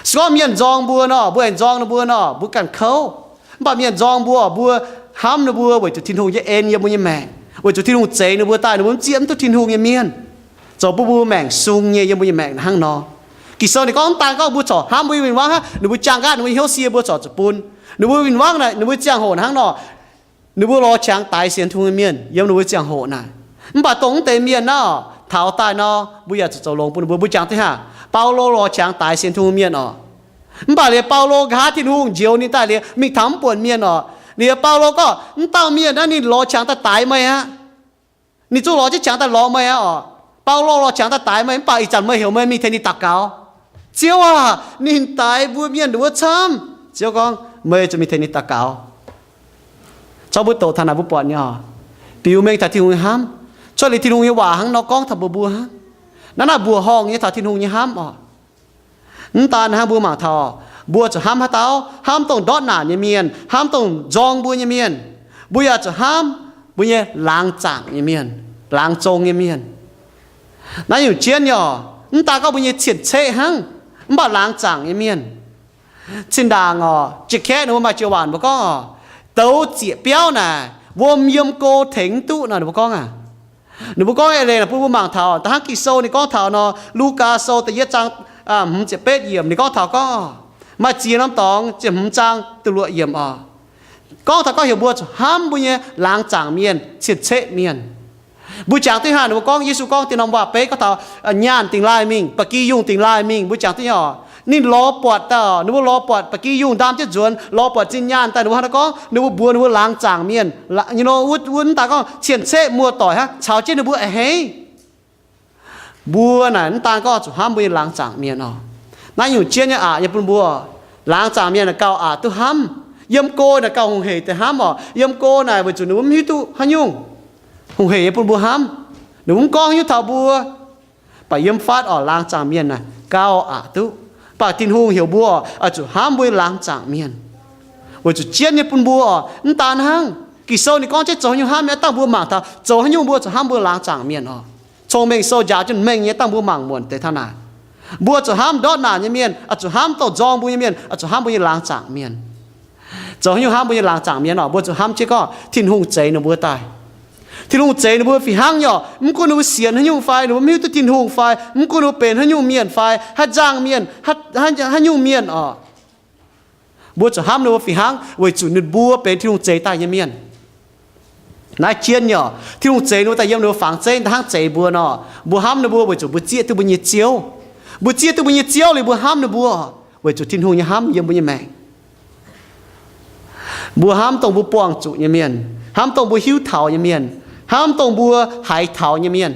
Se gorngv mienh nzorng mbuo nor, mbuo aengx nzorng ninh mbuo nor, mbuo ganh kouv. Mv baac mienh nzorng mbuo, mbuo hnamv ninh mbuo weic zuqc Tin-Hungh nyei en yiem mbuo nyei maengc, weic zuqc Tin-Hungh zeix ninh mbuo daaih ninh mbuo mv zieqv mv duqv Tin-Hungh nyei mienh, zoux bun mbuo maengc sung nyei yiem mbuo nyei maengc hnangv nor. Ging-Sou ninh gorngv mv daan gorngv mbuo corc hnamv mbuo nyei win-wangv hnangv, ninh mbuo jaang nqaatv ninh mbuo nyei hnyouv sie mbuo corc zuqc bun. Ninh mbuo win-wangv naaic, ninh mbuo ziangh hoc hnangv nor, ninh mbuo lorz qangx daix sienx Tin-Hungh nyei mienh yiem ninh mbuo ziangh hoc naaic. Mv baac dongh mv deix mienh naaiv taux daaih nor, mbuo yaac zuqc zoux longx bun ninh mbuo. Mbuo jangx duqv hnangv, Baulo lorz qangx daix sienx Tin-Hungh mienh oc. Mv baac liuz Baulo nqa'haav Tin-Hungh njoux ninh daaih liuz mingh taux mv buonc mienh oc. Liuz Baulo gorngv, mv dauh mienh naaiv ninh lorz qangx daaih daix meih aqv. Ninh zungv lorz jienv qangx daaih lorz meih aqv oc. Baulo lorz qangx daaih daix meih, mv baac ih zanc meih heuc meih mingh tengx ninh daux gaux. Ziouv aac, ninh daix mbuo mienh nduov camv. Ziouv gorngv, meih zuqc mingh tengx ninh daux gaux. Corc mbuo doqc taux naaic mbuo buatc nyei oc, biux mengh taux Tin-Hungh nyei hnamv. Cuotv liuz Tin-Hungh nyei waac hnangv nor gorngv taux mbuo mbuo hnangv. Naaiv naaic mbuoqc horngh nyei taux Tin-Hungh nyei hnamv oc. Mv daan hnangv, mbuo mangc taux Mbuo zuqc hnamv haaix dauh? Hnamv dongh ndortv naanc nyei mienh, hnamv dongh nzorng mbuo nyei mienh. Mbuo yaac zuqc hnamv mbuo nyei laangz zaangc nyei mienh, laangz zong nyei mienh. Naaiv nyungc jienv nyei oc, mv daan gorngv mbuo nyei cien-ceqv hnangv, mv baac laangz zaangc nyei mienh. Zinh ndaangc oc, jiex kaeqv ninh mbuo maaih joux waac mbuo gorngv oc, douz zieqc biauv naaic wuom yiem go tengx mv duqv nor, ninh mbuo gorngv aqv. Ninh mbuo gorngv eix leiz naaic bun mbuo mangc taux, da'hnangv Ging-Sou ninh gorngv taux nor, Lugaa Sou da'yietv zaang hmz ziepc betv yiemc ninh gorngv taux gorngv, maaih ziex norm dorngx, ziepc hmz zaang da'luoqc yiemc oc, gorngv taux gorngv heuc mbuo zuqc hnamv mbuo nyei laangz zaangc mienh, cien-ceqv mienh. Mbuo jangx duqv haaix, ninh mbuo gorngv, Yesu gorngv deix norm waac-beiv gorngv taux nyaanh dingx laaih mingh, ba'gi yungh dingx laaih mingh. Mbuo jangx duqv nyei oc, ninh lorz buatc daaih oc, ninh mbuo lorz buatc ba'gi yungh ndaam jienv nzuonx, lorz buatc zinh nyaanh daaih, ninh mbuo hnangv naaiv gorngv, ninh mbuo mbuox ninh mbuo laangz zaangc mienh, wuov, wuov mv daan gorngv cien-ceqv muoz-doic hnangv, caux jienv ninh mbuo a'hneiv. Mbuo naaic mv daan gorngv zuqc hnamv mbuo nyei laangz zaangc mienh oc. Naaiv nyungc jienv nyei aqc nyei bun mbuo, laangz zaangc mienh naaic gauh aqc duqv hnamv. Yiem go naaic gauh hungh heic deix hnamv oc. Yiem go naaic weic zuqc ninh mbuo mv hiuv duqv haaix nyungc, hungh heic nyei bun mbuo hnamv. Ninh mbuo mv gorngv haaix nyungc taux mbuo, mv baac yiem fatv oc, laangz zaangc mienh naaic gauh aqc duqv. Mv baac Tin-Hungh heuc mbuo oc, oix zuqc hnamv mbuo nyei laangz zaangc mienh, weic zuqc jienv nyei bun mbuo oc. Mv daan hnangv, Ging-Sou ninh gorngv jienv zoux haaix nyungc hnamv nyei, dangh mbuo mangc taux zoux haaix nyungc mbuo zuqc hnamv mbuo laangz zaangc mienh oc. Cong-mengh Sou njaaux jienv mengh nyei, dangh mbuo mangc muonc deix taux naaic. Mbuo zuqc hnamv ndortv naanc nyei mienh, oix zuqc hnamv dongh nzorng mbuo nyei mienh, oix zuqc hnamv mbuo nyei laangz zaangc mienh. Zoux haaix nyungc hnamv mbuo nyei laangz zaangc mienh oc? Mbuo zuqc hnamv jienv gorngv Tin-Hungh zeix ninh mbuo daaih. Tin-Hungh zeix ninh mbuo fih hnangv nyei oc. Mv gunv ninh mbuo sienx haaix nyungc fai, ninh mbuo mv hiuv duqv Tin-Hungh fai, mv gunv ninh mbuo benx haaix nyungc mienh fai, haaix nzangh mienh, haaix nyungc mienh oc, mbuo zuqc hnamv ninh mbuo fih hnangv weic zuqc ninh mbuo benx Tin-Hungh zeix daaih nyei mienh. Naaiv jienv nyei oc, Tin-Hungh zeix ninh mbuo daaih yiem ninh mbuo fangx zeiv, da'hnangv zeix mbuo nor, mbuo hnamv ninh mbuo weic zuqc mbuo zieqv duqv mbuo nyei Ziouv. Mbuo zieqv duqv mbuo nyei Ziouv liuz mbuo hnamv ninh mbuo, weic zuqc Tin-Hungh nyei hnamv yiem mbuo nyei maengc. Mbuo hnamv dongh mbuo buangh zuqc nyei mienh, hnamv dongh mbuo hiuv taux nyei mienh, hnamv dongh mbuo haiz taux nyei mienh.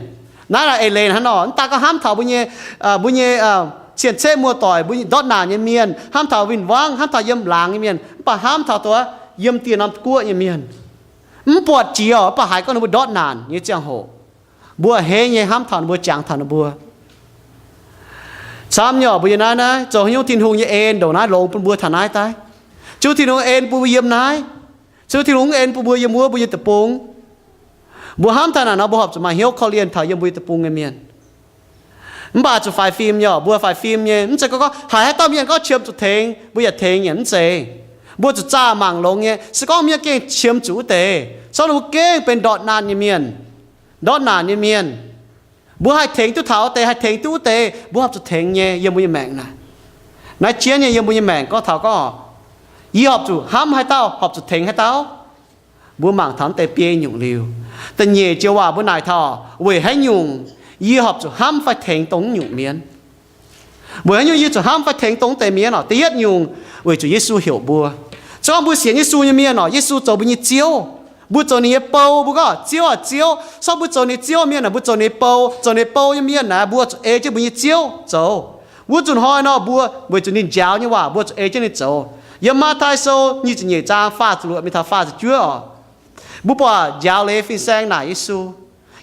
Naaiv naaic eix leiz hnangv nor, mv daan gorngv hnamv taux mbuo nyei, mbuo nyei cien-ceqv muoz-doic, mbuo ndortv naanc nyei mienh, hnamv taux win-wangv, hnamv taux yiem laangz nyei mienh, mv baac hnamv taux dongh yiem dieh norm guoqv nyei mienh, mv buatc jiex oc, mv baac haiz gorngv ninh mbuo ndortv naanc nyei ziangh hoc, mbuo a'hneiv nyei hnamv taux ninh mbuo, jangx taux ninh mbuo. Camv nyei oc, mbuo yiem naaiv, naaiv zoux haaix nyungc Tin-Hungh nyei en ndongc naaiv longx bun mbuo taux naaiv daaih. Ziouv Tin-Hungh en bun mbuo yiem naaiv. Ziouv Tin-Hungh en bun mbuo yiem wuov mbuo nyei deic-bung. Mbuo hnamv taux naaic nor, mbuo horpc zuqc maaih hnyouv korv-lienh taux yiem mbuo nyei deic-bung nyei mienh. Mv baac zuqc faix fim nyei oc, mbuo faix fim nyei. Mv zeiz gorngv, gorngv haiz haaix dauh mienh gorngv qiemx zuqc tengx, mbuo yaac tengx nyei, mv zeiz. Mbuo zuqc zaah mangc longx nyei. Se gorngv mienh gengh qiemx zuqc wuov deix, se gorngv ninh mbuo gengh benx ndortv naanc nyei mienh, ndortv naanc nyei mienh, mbuo haih tengx duqv taux wuov deix, haih tengx duqv wuov deix, mbuo horpc zuqc tengx nyei yiem mbuo nyei maengc naaic. Naaiv jienv nyei yiem mbuo nyei maengc gorngv taux gorngv, yie horpc zuqc hnamv haaix dauh, horpc zuqc tengx haaix dauh. Mbuo mangc taux naaiv deix biei nyungc liuz, da'nyeic joux waac mbuo naaic taux weic haaix nyungc yie horpc zuqc hnamv fai tengx dongh naaiv nyungc mienh. Weic haaix nyungc yie zuqc hnamv fai tengx dongh naaiv deix mienh oc? Da'yietv nyungc, weic zuqc Yesu heuc mbuo. Se gorngv mbuo sienx Yesu nyei mienh oc, Yesu zoux mbuo nyei Ziouv. Mbuo zoux ninh nyei bou, mbuo gorngv, Ziouv aac, Ziouv. Se gorngv mbuo zoux ninh nyei Ziouv mienh naaic, mbuo zoux ninh nyei bou, zoux ninh nyei bou nyei mienh naaic, mbuo zuqc ei jienv mbuo nyei Ziouv zoux. Wuov nzunc hnoi nor mbuo weic zuqc ninh njaaux nyei waac mbuo zuqc ei jienv ninh zoux. Yiem Matv^taai Sou nyic ziepc nyeic zaang faah ziepc luoqc mingh taux faah ziepc juov oc, mbuo buatc njaaux leiz fin-saeng naaic Yesu,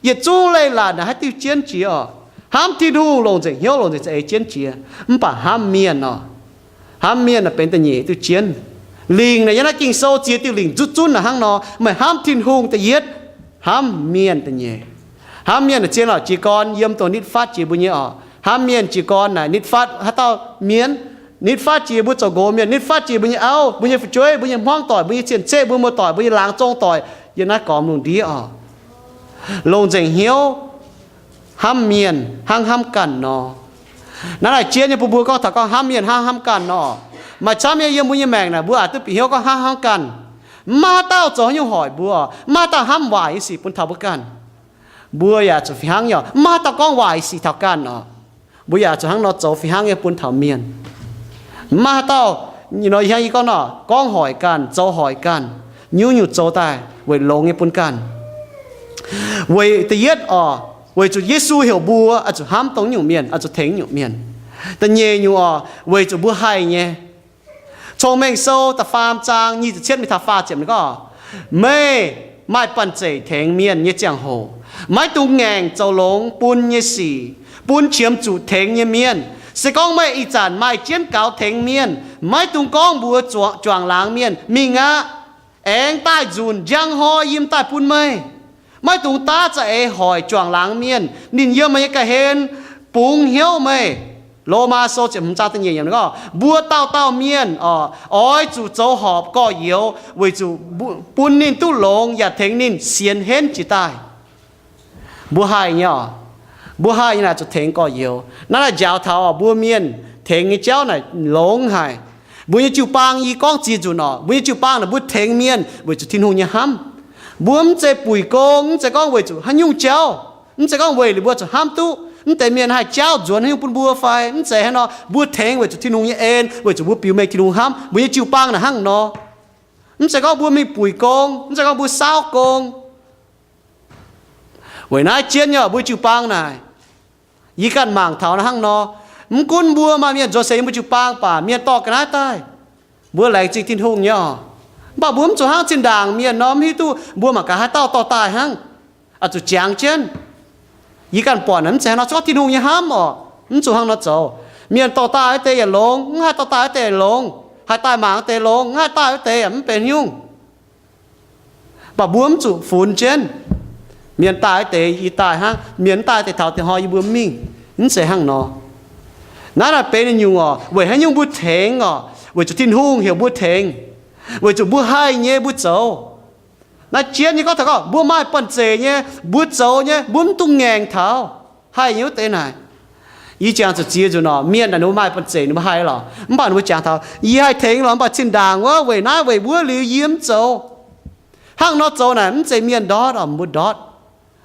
yietc zungv leiz-latc naaic haaix diuh jienv jiex oc? Hnamv Tin-Hungh longc nzengc hnyouv, longc nzengc za'eix jienv jiex. Mv baac hnamv mienh oc, hnamv mienh naaic benx da'nyeic diuh jienv. Lingc naaic yiem naaiv Ging-Sou ziex diuh lingc nzutv zunv naaic hnangv nor, meih hnamv Tin-Hungh da'yietv, hnamv mienh da'nyeic. Hnamv mienh naaic zien oc, jiez gorn yiem dongh nitv fatv jiex mbuo nyei oc. Hnamv mienh jiez gorn naaic nitv fatv haaix dauh mienh, nitv fatv jiex mbuo zoux nqox mienh, nitv fatv jiex mbuo nyei auv, mbuo nyei fu'jueiv, mbuo nyei hmuangv doic, mbuo nyei cien-ceqv, mbuo nyei muoz-doic, mbuo nyei laangz zong doic, yiem naaiv gormx lungh ndiev oc. Longc nzengc hnyouv hnamv mienh hnangv hnamv ganh nor. Naaiv laaic jienv nyei bun mbuo gorngv taux gorngv hnamv mienh hnangv hnamv ganh nor, maaih camv nyei yiem mbuo nyei maengc naaic mbuo aac duqv bieqc hnyouv gorngv hnangv hnamv ganh. Mv maaih haaix dauh zoux haaix nyungc hoic mbuo, mv maaih haaix dauh hnamv waaic nyei sic bun taux mbuo ganh. Mbuo yaac zuqc fih hnangv nyei oc, mv maaih haaix dauh gorngv waaic sic taux ganh oc. Mbuo yaac zuqc hnangv nor zoux fih hnangv nyei bun taux mienh. Mv maaih haaix dauh, nor ih hiaangv yie gorngv nor, gorngv hoic ganh, zoux hoic ganh, nyungc-nyungc zoux daaih weic longx nyei bun ganh. Weic da'yietv oc, weic zuqc Yesu heuc mbuo oix zuqc hnamv dongh nyungc mienh, oix zuqc tengx nyungc mienh. Da'nyeic nyungc oc, weic zuqc mbuo haih nyei. Cong-Mengh Sou da'faam zaang nyic ziepc cietv mingh taux faah ziepc ninh gorngv, meih maaih banh zeic tengx mienh nyei ziangh hoc, maiv dungx ngaengc zoux longx bun nyei sic bun qiemx zuqc tengx nyei mienh. Se gorngv meih ih zanc maaih jienv gaux tengx mienh, Maiv dungx gorngv mbuox juangc laangz mienh, Mingh aqv, aengx daaih nzunc njang hnoi yie m'daaih bun meih. Maiv dungx daav za'eix hoic juangc laangz mienh ninh yiem meih nyei ga'hlen bungx hnyouv meih. Lomaa Sou ziepc hmz zaang da'nyeic yiemc gorngv, mbuo dauh dauh mienh oix zuqc zoux horpc gorx-youz weic zuqc bun ninh duqv longx yaac tengx ninh sienx henv jiez daaih. Mbuo haih nyei oc. Mbuo haih nyei naaic zuqc tengx gorx-youz. Naaiv naaic njaaux taux mbuo mienh tengx nyei jauv naaic longx haic. Mbuo nyei jiu-baang, yie gorngv ziex nzunc oc, mbuo nyei jiu-baang naaic mbuo tengx mienh weic zuqc Tin-Hungh nyei hnamv. Mbuo mv zeiz buic gong, mv zeiz gorngv weic zuqc haaix nyungc jauv, mv zeiz gorngv weic liuz mbuo zuqc hnamv duqv mv deix mienh haih jauv nzuonx haaix nyungc bun mbuo fai mv zeiz hnangv nor. Mbuo tengx weic zuqc Tin-Hungh nyei en, weic zuqc mbuo biux mengh Tin-Hungh hnamv. Mbuo nyei jiu-baang naaic hnangv nor. Mv zeiz gorngv mbuo mingh buic gong, mv zeiz gorngv mbuo saauv gong. Weic naaiv jienv nyei mbuo jiu-baang naaic, yie ganh mangc taux naaiv hnangv nor. Mv gunv mbuo maaih mienh nzuonx seix yiem mbuo jiu-baang baac mienh dorh ga'naaiv daaih, mbuo laengz zingh Tin-Hungh nyei oc. Mv baac mbuo mv zuqc hnangv zinh ndaangc mienh nor, mv hiuv duqv mbuo mangc gaax haaix dauh dorh daaih hnangv. Oix zuqc jangx jienv. Yie ganh buatc naaic mv zeiz hnangv nor, cuotv Tin-Hungh nyei hnamv oc. Mv zuqc hnangv nor zoux. Mienh dorh daaih wuov deix yaac longx, mv haih dorh daaih wuov deix yaac longx. Haih daaih mangc wuov deix longx, mv haih daaih wuov deix yaac mv benx nyungc. Mv baac mbuo mv zuqc funx jienv, mienh daaih wuov deix yie daaih hnangv, mienh mv daaih wuov deix taux deix hnoi yie mbuo mv mingh. Mv zeiz hnangv nor. Naaiv naaic benx nyungc oc, weic haaix nyungc mbuo tengx oc? Weic zuqc Tin-Hungh heuc mbuo tengx. Weic zuqc mbuo haih nyei mbuo zoux. Naaiv jienv nyei gorngv taux gorngv mbuo maaih banh zeic nyei, mbuo zoux nyei, mbuo mv dungx ngaengc taux haih nyei wuov deix naaic. Yie jangx zuqc ziex nzunc oc, mienh naaic ninh mbuo maaih banh zeic ninh mbuo haih lorqc, mv baac ninh mbuo jangx taux, yie haih tengx lorqc, mv baac zinh ndaangc wuov weic naaiv weic wuov liuz yie mv zoux. Hnangv nor zoux naaic mv zeiz mienh ndortv oc, mbuo ndortv.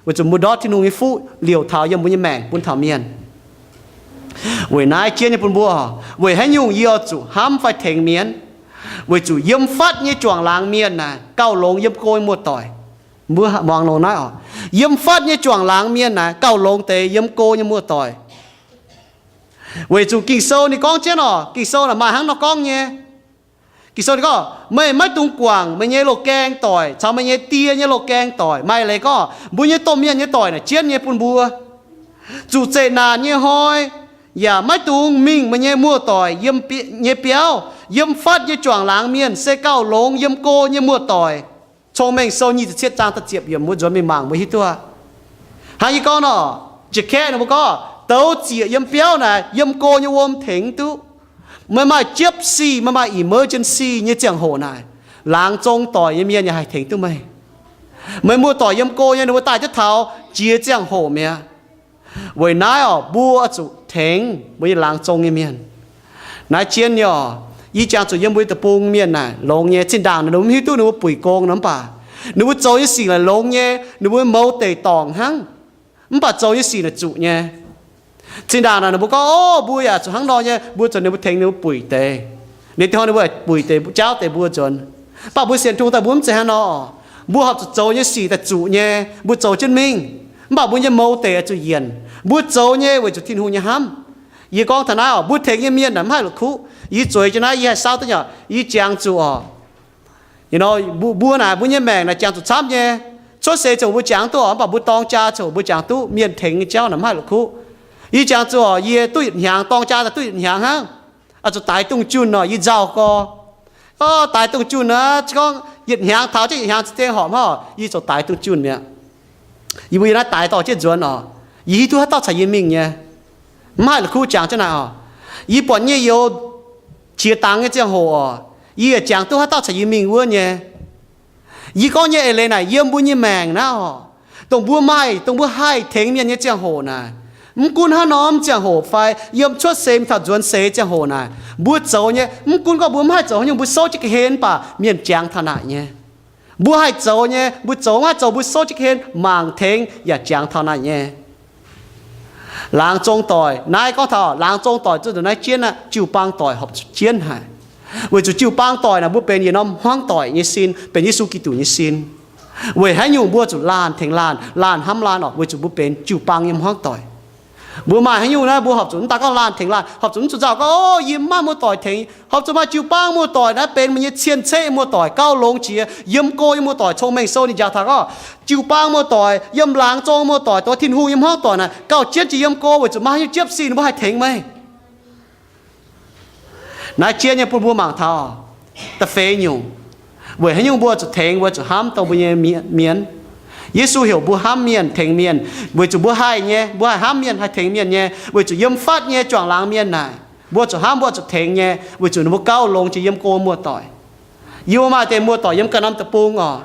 Weic zuqc mbuo ndortv Tin-Hungh nyei fuqv liouc taux yiem mbuo nyei maengc bun taux mienh. Weic naaiv jienv nyei bun mbuo, weic haaix nyungc yie oix zuqc hnamv fai tengx mienh? Weic zuqc yiem fatv nyei juangc laangz mienh naaic gauh longx yiem go nyei muoz-doic. Mbuo muangx longx naaiv oc. Yiem fatv nyei juangc laangz mienh naaic gauh longx deix yiem go nyei muoz-doic. Weic zuqc Ging-Sou ninh gorngv jienv oc, Ging-Sou naaic maaih hnangv nor gorngv nyei. Ging-Sou ninh gorngv, meih maiv dungx guangc meih nyei loz-gaeng doic caux meih nyei die nyei loz-gaeng doic. Maaih leiz gorngv mbuo nyei domh mienh nyei doic naaic jienv nyei bun mbuo. Zuqc zeqc naanc nyei hnoi yaac maiv dungx mingh meih nyei muoz-doic yiem nyei biauv. Yiem fatv nyei juangc laangz mienh se gauh longx yiem go nyei muoz-doic. Cong-Mengh Sou nyic ziepc cietv zaang da'ziepc yiemc, mbuo nzuonx mingh mangc mbuo hiuv duqv. Hnangv yie gorngv nor, jiex kaeqv ninh mbuo gorngv douz ziec yiem biauv naaic yiem go nyei wuom tengx duqv. Meih maaih jiepv sic, meih maaih emergency nyei ziangh hoc naaic, laangz zong doic nyei mienh yaac haih tengx duqv meih. Meih muoz-doic yiem go nyei ninh mbuo daaih jienv taux jiex ziangh hoc mi'aqv. Weic naaiv oc, mbuo zuqc tengx mbuo nyei laangz zong nyei mienh. Naaiv jienv nyei oc, yie jangx zuqc yiem mbuo nyei deic-bung mienh naaic longx nyei. Zinh ndaangc ninh mbuo mv hiuv duqv ninh mbuo buic gong nor, mv baac ninh mbuo zoux nyei sic naaic longx nyei, ninh mbuo mouz deic-dorngc hnangv. Mv baac zoux nyei sic naaic zuqc nyei. Zinh ndaangc naaic ninh mbuo gorngv, o, mbuo yaac zuqc hnangv nor nyei, mbuo zuqc ninh mbuo tengx ninh mbuo buic deix. Ninh deix hnoi ninh mbuo buic deix, jaauv deix mbuo nzuonx. Mv baac mbuo sienx Tin-Hungh daaih mbuo mv zeiz hnangv nor. Mbuo horpc zuqc zoux nyei sic daaih zuqc nyei, mbuo zoux jienv mingh. Mv baac mbuo nyei mouz deic zuqc yienc. Mbuo zoux nyei weic zuqc Tin-Hungh nyei hnamv. Yie gorngv taux naaiv oc, mbuo tengx nyei mienh naaic mv haih la'kuqv. Yie zueiz jienv naaiv yie haih saauv duqv nyei oc, yie jangx zuqc oc. Mbuo naaic mbuo nyei maengc naaic jangx zuqc camv nyei. Cuotv seix ziouc mbuo jangx duqv oc, mv baac mbuo dorng jaa ziouc mbuo jangx duqv. Mienh tengx nyei jauv naaic mv haih la'kuqv. Yie jangx zuqc oc, yie duqv yietc hnyangx, dorng jaa daaih duqv yietc hnyangx hnangv. Oix zuqc daix dungz junh oc, yie nzauh gorx. O, daix dungz junh aqv, gorngv yietc hnyangx taux jienv yietc hnyangx za'gengh horpc hnangv oc, yie ziouc daix dungz junh mi'aqv. Yie mbuo yiem naaiv daix dorh jienv nzuonx oc. Yie hiuv duqv haaix dauh caux yie mingh nyei. Mv haih la'kuqv jangx jienv naaic oc. Yie buatc nyei youz qiex dangx nyei ziangh hoc oc, yie yaac jangx duqv haaix dauh caux yie mingh wuov nyei. Yie gorngv nyei eix leiz naaic yiem mbuo nyei maengc naaiv oc, dongh mbuo maaih, dongh mbuo haih tengx mienh nyei ziangh hoc naaic, mv gunv haaix norm ziangh hoc fai yiem cuotv seix mingh taux nzuonx seix ziangh hoc naaic, mbuo zoux nyei, mv gunv gorngv mbuo mv haih zoux haaix nyungc, mbuo souv jienv ga'hlen mv baac mienh jangx taux naaic nyei. Mbuo haih zoux nyei, mbuo zoux mv haih zoux, mbuo souv jienv ga'hlen mangc tengx yaac jangx taux naaic nyei. Laangz zong doic, naaiv gorngv taux laangz zong doic zunh naaiv jienv aqv, jiu-baang doic horpc zuqc jienv haic. Weic zuqc jiu-baang doic naaic mbuo benx yietc norm hmuangv doic nyei sin, benx Yesu Giduc nyei sin. Weic haaix nyungc mbuo zuqc laanh tengx laanh, laanh hnamv laanh oc, weic zuqc mbuo benx jiu-baang nyei hmuangv doic. Mbuo maaih haaix nyungc naaiv mbuo horpc zuqc mv daaih gorngv laanh tengx laanh, horpc zuqc mv zuqc nzauh gorngv, o, yie mv maaih muoz-doic tengx. Horpc zuqc maaih jiu-baang muoz-doic naaiv benx meih nyei cien-ceqv muoz-doic, gauh longx jiex, yiem go nyei muoz-doic. Cong-Mengh Sou ninh njaaux taux gorngv, jiu-baang muoz-doic, yiem laangz zong muoz-doic, dongh Tin-Hungh nyei hmuangv doic naaic gauh jienv jiex yiem go weic zuqc maaih haaix nyungc jiepv sic ninh mbuo haih tengx meih. Naaiv jienv nyei bun mbuo mangc taux da'feix nyungc, weic haaix nyungc mbuo zuqc tengx, mbuo zuqc hnamv dongh mbuo nyei mienh. Yesu heuc mbuo hnamv mienh, tengx mienh, weic zuqc mbuo haih nyei, mbuo haih hnamv mienh, haih tengx mienh nyei, weic zuqc yiem fatv nyei juangc laangz mienh naaic, mbuo zuqc hnamv, mbuo zuqc tengx nyei, weic zuqc ninh mbuo gauh longx jiex yiem go muoz-doic. Yie mbuo maaih deix muoz-doic yiem ganh norm deic-bung oc.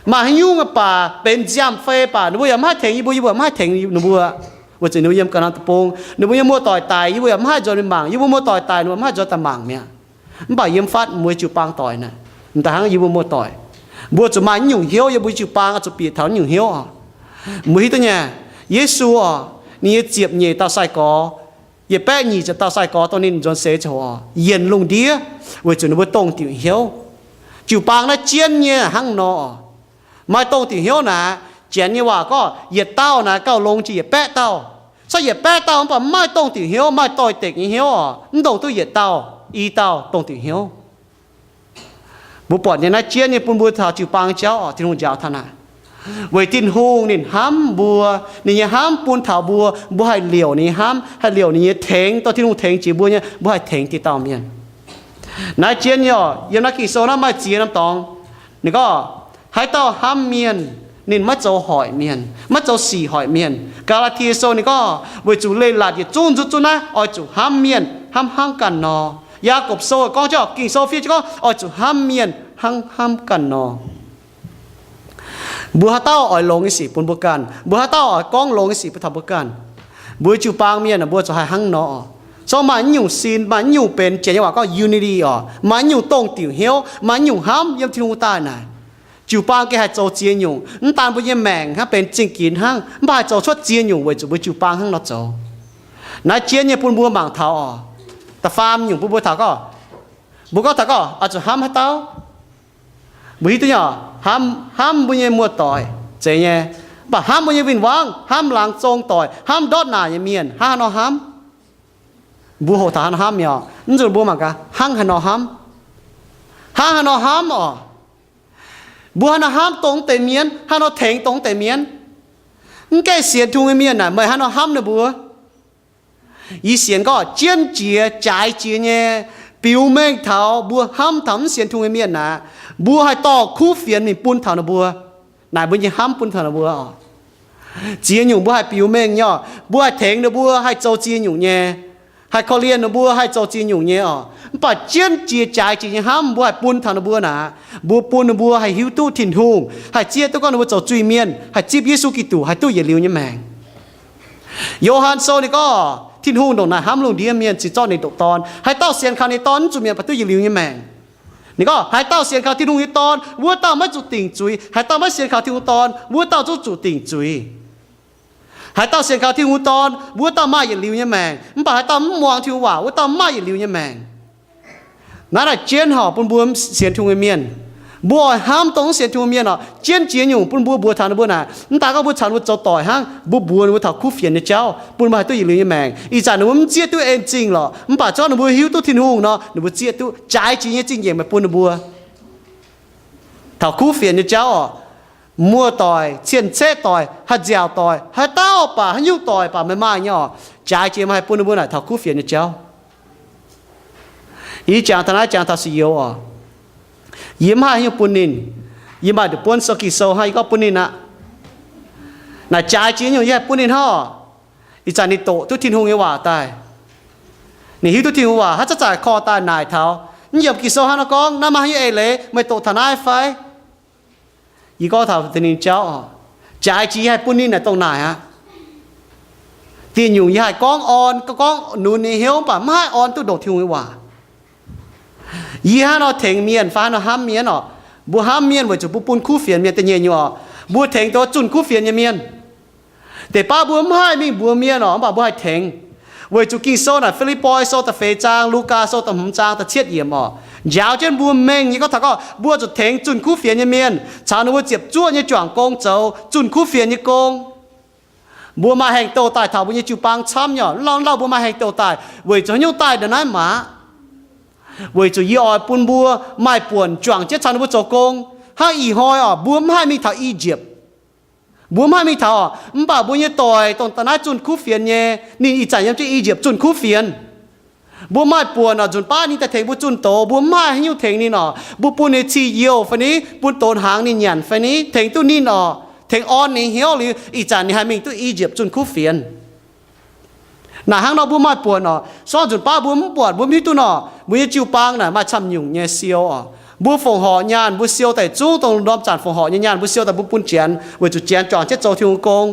Maaih haaix nyungc baac benx nziaamv-fei baac ninh mbuo yaac mv haih tengx yie mbuo, yie mbuo yaac mv haih tengx ninh mbuo, weic zuqc ninh mbuo yiem ganh norm deic-bung. Ninh mbuo nyei muoz-doic daic, yie mbuo yaac mv haih nzuonx mingh mangc. Yie mbuo muoz-doic daic, ninh mbuo mv haih nzuonx daaih mangc mi'aqv. Mv baac yiem fatv mbuo jiu-baang doic naaic, m'daaih hnangv yie mbuo muoz-doic, mbuo zuqc maaih naaiv nyungc hnyouv yiem mbuo jiu-baang, zuqc bieqc taux naaiv nyungc hnyouv oc. Mbuo hiuv duqv nyei, Yesu oc, ninh nyei ziepc nyeic dauh sai-gorx, yietc baeqv nyic ziepc dauh sai-gorx dongh ninh nzuonx seix ziangh hoc oc, yienc lungh ndiev weic zuqc ninh mbuo dongh diuc hnyouv. Jiu-baang naaiv jienv nyei hnangv nor oc. Maaih dongh diuc hnyouv naaic, Janx nyei waac gorngv yietc dauh naaic gauh longx jiex yietc baeqv dauh. Corc yietc baeqv dauh mv baac mv maaih dongh diuc hnyouv, maaih doix-dekc nyei hnyouv oc, mv ndongc duqv yietc dauh, i dauh dongh diuc hnyouv. Mbuo buatc nyei naaiv jienv nyei bun mbuo taux jiu-baang jauv oc, Tin-Hungh njaaux taux naaic. Weic Tin-Hungh ninh hnamv mbuo, ninh nyei hnamv bun taux mbuo, mbuo haih liouc ninh nyei hnamv, haih liouc ninh nyei tengx, dongh Tin-Hungh tengx jiex mbuo nyei, mbuo haih tengx diqc dauh mienh. Naaiv jienv nyei oc, yiem naaiv Ging-Sou naaiv maaih ziex norm dorngx. Ninh gorngv haaix dauh hnamv mienh, ninh maiv zoux hoic mienh, maiv zoux sic hoic mienh. Gaa^laa^tie Sou ninh gorngv weic zuqc leiz-latc yietc zungv nzutv zunv naaiv oix zuqc hnamv mienh hnamv hnangv ganh nor. Yaagorpc Sou gorngv, Ging-Sou fiev gorngv oix zuqc hnamv mienh hnangv hnamv ganh nor. Mbuo haaix dauh oix longx nyei sic bun mbuo ganh? Mbuo haaix dauh oix gorngv longx nyei sic bun taux mbuo ganh? Mbuo jiu-baang mienh mbuo zuqc haih hnangv nor. Corc maaih naaiv nyungc sin, maaih naaiv nyungc benx, Janx nyei waac gorngv unity oc, maaih naaiv nyungc dongh diuc hnyouv, maaih naaiv nyungc hnamv yiem Tin-Hungh daaih naaic. Jiu-baang gengh haih zoux ziex nyungc, mv daan mbuo nyei maengc hnangv benx zingh ginx hnangv, mv baac haih zoux cuotv ziex nyungc weic zuqc mbuo jiu-baang hnangv nor zoux. Naaiv jienv nyei bun mbuo mangc taux oc. Da'faam nyungc bun mbuo taux gorngv, mbuo gorngv taux gorngv oix zuqc hnamv haaix dauh? Mbuo hiuv duqv nyei oc, hnamv, hnamv mbuo nyei muoz-doic zeiz nyei, mv baac hnamv mbuo nyei win-wangv, hnamv laangz zong doic, hnamv ndortv naanc nyei mienh, hnangv haaix nor hnamv? Mbuo hoqc taux haaix nor hnamv mi'aqv oc. Mv nzunc mbuo mangc gaax hnangv haaix nor hnamv. Hnangv haaix nor hnamv oc. Mbuo haaix nor hnamv dongh deix mienh, haaix nor tengx dongh deix mienh. Mv gaengh sienx Tin-Hungh nyei mienh naaic, meih haaix nor hnamv ninh mbuo? Yie sienx gorngv jienv jiex, jaaix jiex nyei, biux mengh taux mbuo hnamv taux mv sienx Tin-Hungh nyei mienh aqv. Mbuo haih dorh kuv fienx mingh bun taux ninh mbuo. Naaic mbuo nyei hnamv bun taux ninh mbuo oc. Ziex nyungc mbuo haih biux mengh nyei oc. Mbuo haih tengx ninh mbuo haih zoux ziex nyungc nyei, haih korv-lienh ninh mbuo haih zoux ziex nyungc nyei oc. Mv baac jienv jiex, jaaix jiex nyei hnamv mbuo haih bun taux ninh mbuo naaic, mbuo bun ninh mbuo haih hiuv duqv Tin-Hungh, haih zieqv duqv gorngv ninh mbuo zoux zuiz-mienh, haih zipv Yesu Giduc, haih duqv yietc liuz nyei maengc. Yo^han Sou ninh gorngv Tin-Hungh ndongc naaic hnamv lungh ndiev mienh, cingx zorqv ninh nyei ndoqc Dorn. Haaix dauh sienx kaux ninh nyei Dorn, mv zuqc mietc, baac duqv yietc liuz nyei maengc. Ninh gorngv haaix dauh sienx kaux Tin-Hungh nyei Dorn, wuov dauh maiv zuqc dingc zuiz. Haaix dauh maiv sienx kaux Tin-Hungh Dorn, wuov dauh zungv zuqc dingc zuiz. Haaix dauh sienx kaux Tin-Hungh Dorn, wuov dauh maaih yietc liuz nyei maengc. Mv baac haaix dauh mv muangx Tin-Hungh waac, wuov dauh mv maaih yietc liuz nyei maengc. Naaiv naaic jienv horpc bun mbuo sienx Tin-Hungh nyei mienh. Mbuo oix hnamv dongh mv sienx Tin-Hungh mienh oc. Jienv ziex nyungc bun mbuo mbuox taux ninh mbuo naaic. Mv daan gorngv mbuo caux ninh mbuo zoux doic hnangv, mbuo mbuox ninh mbuo taux kuv fienx nyei jauv, bun ninh mbuo haih duqv yietc liuz nyei maengc. Ih zanc ninh mbuo mv zieqv duqv en zingh lorqc, mv baac zungv ninh mbuo hiuv duqv Tin-Hungh nor, ninh mbuo zieqv duqv. Jaaix jiex nyei zingh njiec meih bun ninh mbuo taux kuv fienx nyei jauv oc. Muoz-doic, cien-ceqv doic, haaix nziaauc doic, haaix dauh baac, haaix nyungc doic baac meih maaih nyei oc, jaaix jiex meih haih bun ninh mbuo naaic taux kuv fienx nyei jauv. Yie jangx taux naaiv, jangx taux sic youz oc. Yie mv haih haaix nyungc bun ninh. Yie maaih nduqc buonv sou, Ging-Sou hnangv, yie gorngv bun ninh aqv. Naaic jaaix jiex nyungc yie haih bun ninh hnangv oc. Ih zanc ninh doqc duqv Tin-Hungh nyei waac daaih. Ninh hiuv duqv Tin-Hungh waac, haaix zanc zanc korv daaih naaic taux, mv yiemc Ging-Sou hnangv nor gorngv, naaiv maaih haaix nyungc eix leiz, meih doqc taux naaiv fai? Yie gorngv taux ninh jauv oc. Jaaix jiex yie haih bun ninh naaic dongh naaic aqv. Dieh nyungc yie haih gorngv orn, gorngv nunz ninh hnyouv, mv baac mv haih orn duqv ndongc Tin-Hungh nyei waac. Yie hnangv nor tengx mienh fai hnangv nor hnamv mienh oc. Mbuo hnamv mienh weic zuqc mbuo bun kuv fienx mienh. Da'nyeic nyungc oc, mbuo tengx duqv zunh kuv fienx nyei mienh. Deix baav mbuo mv haih mingh mbuox mienh oc, mv baac mbuo haih tengx. Weic zuqc Ging-Sou naaic, Fi^lipv^poi Sou da'feix zaang, Lugaa Sou da'hmz zaang da'cietv yiemc oc, njaaux jienv mbuo mengh nyei gorngv taux gorngv mbuo zuqc tengx zunh kuv fienx nyei mienh, caux ninh mbuo ziepc zuoqv nyei juangc gong zoux zunh kuv fienx nyei gong. Mbuo maaih haengh douh daaih taux mbuo nyei jiu-baang camv nyei oc. Lauh lauh mbuo maaih haengh douh daaih weic zuqc haaix nyungc daaih ndongc naaiv maah? Weic zuqc yie oix bun mbuo maaih buonc juangc jienv caux ninh mbuo zoux gong. Hnangv ih hnoi oc, mbuo mv haih mingh taux I^yipv. Mbuo mv haih mingh taux oc, mv baac mbuo nyei doic dongh da'naaiv zunh kuv fienx nyei, ninh ih zanc yiem jienv I^yipv zunh kuv fienx. Mbuo maaih buonc oc, nzunc baav ninh daaih tengx mbuo zunh doz, mbuo mv maaih haaix nyungc tengx ninh oc. Mbuo bun ninh cih youh fai ni, bun donx hnaangx ninh nyanc fai ni, tengx duqv ninh oc, tengx orn ninh hnyouv liuz, ih zanc ninh haih mingh duqv Ijiepv zunh kuv fienx. Naaic hnangv nor mbuo maaih buonc oc. Se gorngv nzunc baav mbuo mv buatc, mbuo mv hiuv duqv nor, mbuo nyei jiu-baang naaic maaih camv nyungc nyei siou oc. Mbuo fongc horc nyaanh, mbuo siou daaih zungv dongh norm zanc fongc horc nyei nyaanh, mbuo siou daaih mbuo bun Janx, weic zuqc Janx juangc jienv zoux Tin-Hungh gong.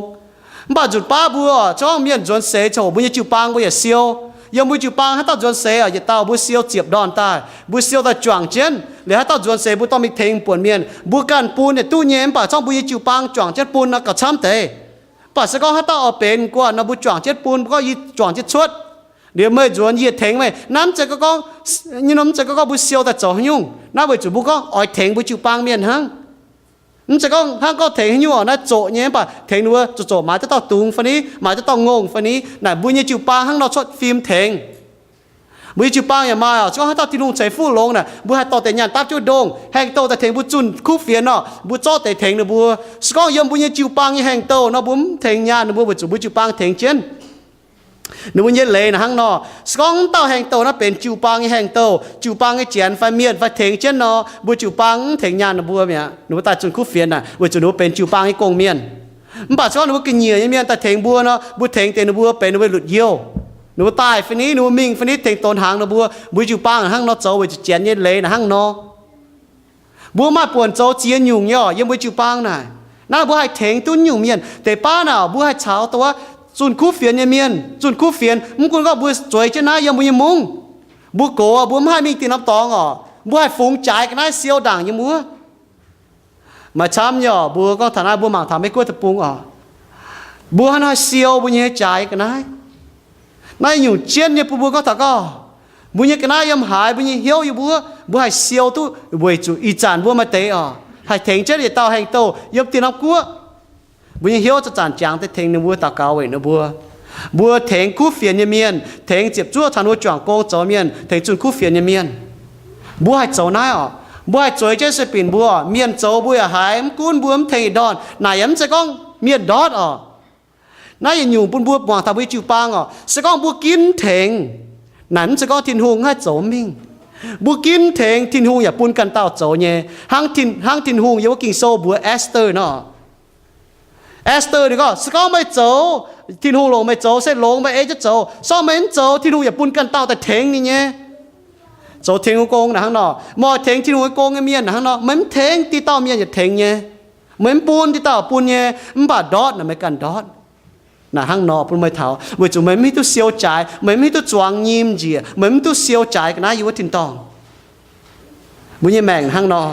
Mv baac nzunc baav mbuo oc, se gorngv mienh nzuonx seix ziangh hoc mbuo nyei jiu-baang mbuo yaac siou. Yiem mbuo jiu-baang haaix dauh nzuonx seix oc, yietc dauh mbuo siou ziepc ndorn daaih, mbuo siou daaih juangc jienv. Liuz haaix dauh nzuonx seix mbuo dorh mingh tengx buonc mienh, mbuo ganh bun yaac duqv nyei. Mv baac se gorngv mbuo nyei jiu-baang juangc jienv bun nor gauh camv deix. Mv baac se gorngv haaix dauh oix benx guanh nor, mbuo juangc jienv bun, mbuo gorngv, Yie juangc jienv cuotv. Liuz meih nzuonx, yie tengx meih. Naaiv mv zeiz gorngv, nyei norm mv zeiz gorngv mbuo siou daaih zoux haaix nyungc. Naaiv weic zuqc mbuo gorngv oix tengx mbuo jiu-baang mienh hnangv. Mv zeiz gorngv hnangv gorngv tengx haaix nyungc oc, naaiv zoqc nyei, mv baac tengx ninh mbuo zoqc zoqc maaiz dauh dauh dungz fai ni, maaiz dauh dauh ngongh fai ni. Naaic mbuo nyei jiu-baang hnangv nor cuotv fim tengx. Mbuo nyei jiu-baang yaac maaih oc. Se gorngv haaix dauh Tin-Hungh ceix fuqv longx naaic, mbuo haih dorh deix nyaanh dapv jienv ndongh, haengh douh daaih tengx mbuo zunh kuv fienx nor, mbuo zorqv deix tengx ninh mbuo. Se gorngv yiem mbuo nyei jiu-baang nyei haengh douh nor, mbuo mv tengx nyaanh ninh mbuo weic zuqc mbuo jiu-baang tengx jienv. Ninh mbuo nyei leiz naaic hnangv nor, se gorngv wuov dauh haengh douh naaiv benx jiu-baang nyei haengh douh, jiu-baang nyei janx fai mienh fai tengx jienv nor, mbuo jiu-baang mv tengx nyaanh ninh mbuo mi'aqv. Ninh mbuo daaih zunh kuv fienx naaic, weic zuqc ninh mbuo benx jiu-baang nyei gong-mienh. Mv baac se gorngv ninh mbuo ga'nyiec nyei mienh daaih tengx mbuo nor, mbuo tengx deix ninh mbuo benx ninh mbuo lutc youh. Ninh mbuo daaih fai ni, ninh mbuo mingh fai ni, tengx donx hnaangx ninh mbuo, mbuo jiu-baang hnangv nor zoux weic zuqc Janx nyei leiz naaic hnangv nor. Mbuo maaih buonc zoux ziex nyungc nyei oc, yiem mbuo jiu-baang naaic. Naaiv mbuo haih tengx duqv nyungc mienh. Deix baav naaic mbuo haih caux dongh wuov zunh kuv fienx nyei mienh, zunh kuv fienx. Mv gunv gorngv mbuo zueiz jienv naaiv yiem mbuo nyei mungv, mbuo gox mbuo mv haih mingh dinh norm dorngx oc, mbuo haih fungx jaaix ga'naaiv siou ndaangc yiem wuov. Maaih camv nyei oc, mbuo gorngv taux naaiv mbuo mangc taux Meiv Guoqv deic-bung oc, mbuo hnangv naaiv siou mbuo nyei jaaix ga'naaiv. Naaiv nyungc jienv nyei bun mbuo gorngv taux gorngv mbuo nyei ga'naaiv yiem haaix, mbuo nyei hnyouv yiem wuov, mbuo haih siou duqv weic zuqc ih zanc mbuo maaih deix oc, haih tengx jienv yietc dauh haengh douh yiem dinh norm guoqv. Mbuo nyei hnyouv zanc-zanc jangx daaih tengx ninh mbuo daux gaux weic ninh mbuo. Mbuo tengx kuv fienx nyei mienh, tengx ziepc zuoqv taux ninh mbuo juangc gong zoux mienh, tengx zunh kuv fienx nyei mienh. Mbuo haih zoux naaiv oc. Mbuo haih zueiz jienv se binc mbuo, mienh zoux mbuo yaac haiz, mv gunv mbuo mv tengx yietc ndorn. Naaic yaac mv zeiz gorngv mienh ndortv oc. Naaiv yietc nyungc bun mbuo muangx taux mbuo nyei jiu-baang oc. Se gorngv mbuo ginv tengx, naaic mv zeiz gorngv Tin-Hungh haih zoux mingh. Mbuo ginv tengx, Tin-Hungh yaac bun ganh dauh zoux nyei. Hnangv Tin, hnangv Tin-Hungh yiem wuov Ging-Sou mbuox Ester nor. Ester ninh gorngv, se gorngv meih zoux, Tin-Hungh longc meih zoux se longx, meih ei jienv zoux. Se gorngv meih mv zoux, Tin-Hungh yaac bun ganh dauh daaih tengx ninh nyei. Zoux Tin-Hungh gong naaic hnangv nor, meih oix tengx Tin-Hungh nyei gong nyei mienh naaic hnangv nor, meih mv tengx, diqc dauh mienh yaac tengx nyei. Meih mv bun, diqc dauh bun nyei. Mv baac ndortv naaic meih ganh ndortv. Naaic hnangv nor bun meih taux, weic zuqc meih mv hiuv duqv siou jaaix, meih mv hiuv duqv zuangx nyim njiec, meih mv duqv siou jaaix ga'naaiv yiem wuov tin-dorngh. Mbuo nyei maengc hnangv nor,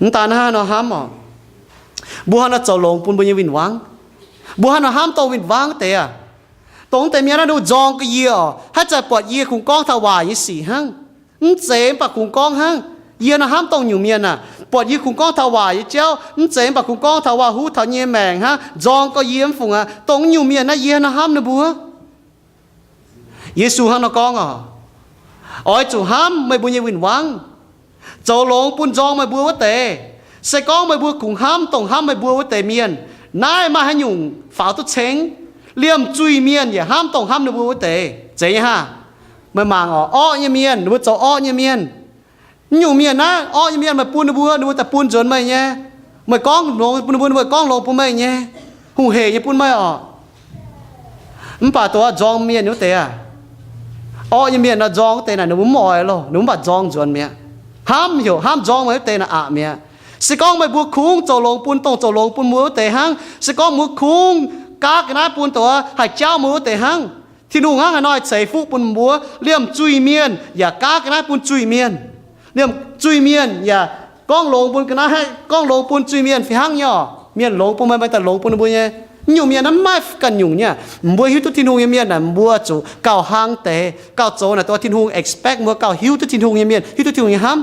mv daan hnangv nor hnamv oc. Mbuo hnangv nor zoux longx bun mbuo nyei win-wangv. Mbuo hnangv nor hnamv dongh win-wangv deix aac. Dongh deix mienh naaiv nor nzorng ga'yie oc, haaix zanc buatc yie kungx gorngv taux waac nyei sic hnangv. Mv zeiz mv baac kungx gorngv hnangv. Yie nor hnamv dongh nyungc mienh aah, buatc yie kungx gorngv taux waac nyei jauv, mv zeiz mv baac kungx gorngv taux waac-huv taux nyei maengc hnangv, nzorng ga'yie mv fungc aac. Dongh nyungc mienh naaiv yie hnangv nor hnamv ninh mbuo. Yesu hnangv nor gorngv oc, oix zuqc hnamv meih mbuo nyei win-wangv, zoux longx bun nzorng meih mbuo wuov deix. Se gorngv meih mbuo kungx hnamv dongh hnamv meih mbuo wuov deix mienh, naaiv maaih haaix nyungc faaux duqv ceng? Liemh zuiz-mienh yaac hnamv dongh hnamv ninh mbuo wuov deix. Zeiz nyei hnangv. Meih mangc oc, orqv nyei mienh, ninh mbuo zoux orqv nyei mienh. Naaiv nyungc mienh naaiv, orqv nyei mienh, meih bun ninh mbuo, ninh mbuo daaih bun nzuonx meih nyei. Meih gorngv longx bun ninh mbuo, ninh mbuo gorngv longx bun meih nyei. Hungh heic nyei bun meih oc. Mv baac dongh nzorng mienh wuov deix aah, orqv nyei mienh nor, nzorng wuov deix naaic ninh mbuo mv oix loh, ninh mbuo mv baac nzorng nzuonx mi'aqv. Hnamv heuc hnamv nzorng meih wuov deix naaic aqc mi'aqv. Se gorngv meih mbuo kungx zoux longx bun dongh zoux longx bun mbuo wuov deix hnangv, se gorngv mbuo kungx gaav ga'naaiv bun dongh haih jauv mbuo wuov deix hnangv, Tin-Hungh hnangv haaix nor ceix fuqv bun mbuo? Liemh zuiz-mienh yaac gaav ga'naaiv bun zuiz-mienh. Liemh zuiz-mienh yaac gorngv longx bun ga'naaiv, gorngv longx bun zuiz-mienh fih hnangv nyei oc. Mienh longx bun meih, meih daaih longx bun ninh mbuo nyei. Naaiv nyungc mienh naaiv mv maaih ganh nyungc nyei. Mbuo hiuv duqv Tin-Hungh nyei mienh naaic, mbuo zuqc gauh hlang deix, gauh zoux naaic dongh Tin-Hungh expect mbuo gauh hiuv duqv Tin-Hungh nyei mienh, hiuv duqv Tin-Hungh nyei hnamv.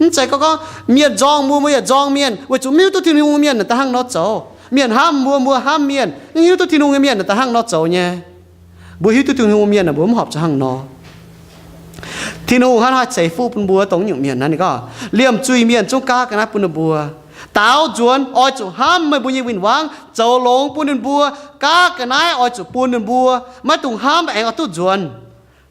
Mv zeiz gorngv gorngv mienh nzorng mbuo, mbuo yaac nzorng mienh, weic zuqc mv hiuv duqv Tin-Hungh mienh naaic da'hnangv nor zoux. Mienh hnamv mbuo, mbuo hnamv mienh, mv hiuv duqv Tin-Hungh nyei mienh naaic da'hnangv nor zoux nyei. Mbuo hiuv duqv Tin-Hungh mienh naaic, mbuo mv horpc zuqc hnangv nor. Tin-Hungh hnangv haaix ceix fuqv bun mbuo dongh nyungc mienh naaiv, ninh gorngv, liemh zuiz-mienh zungv gaav ga'naaiv bun ninh mbuo. Daaux nzuonx oix zuqc hnamv meih mbuo nyei win-wangv, zoux longx bun ninh mbuo, gaav ga'naaiv oix zuqc bun ninh mbuo. Maiv dungx hnamv aengx oix duqv nzuonx.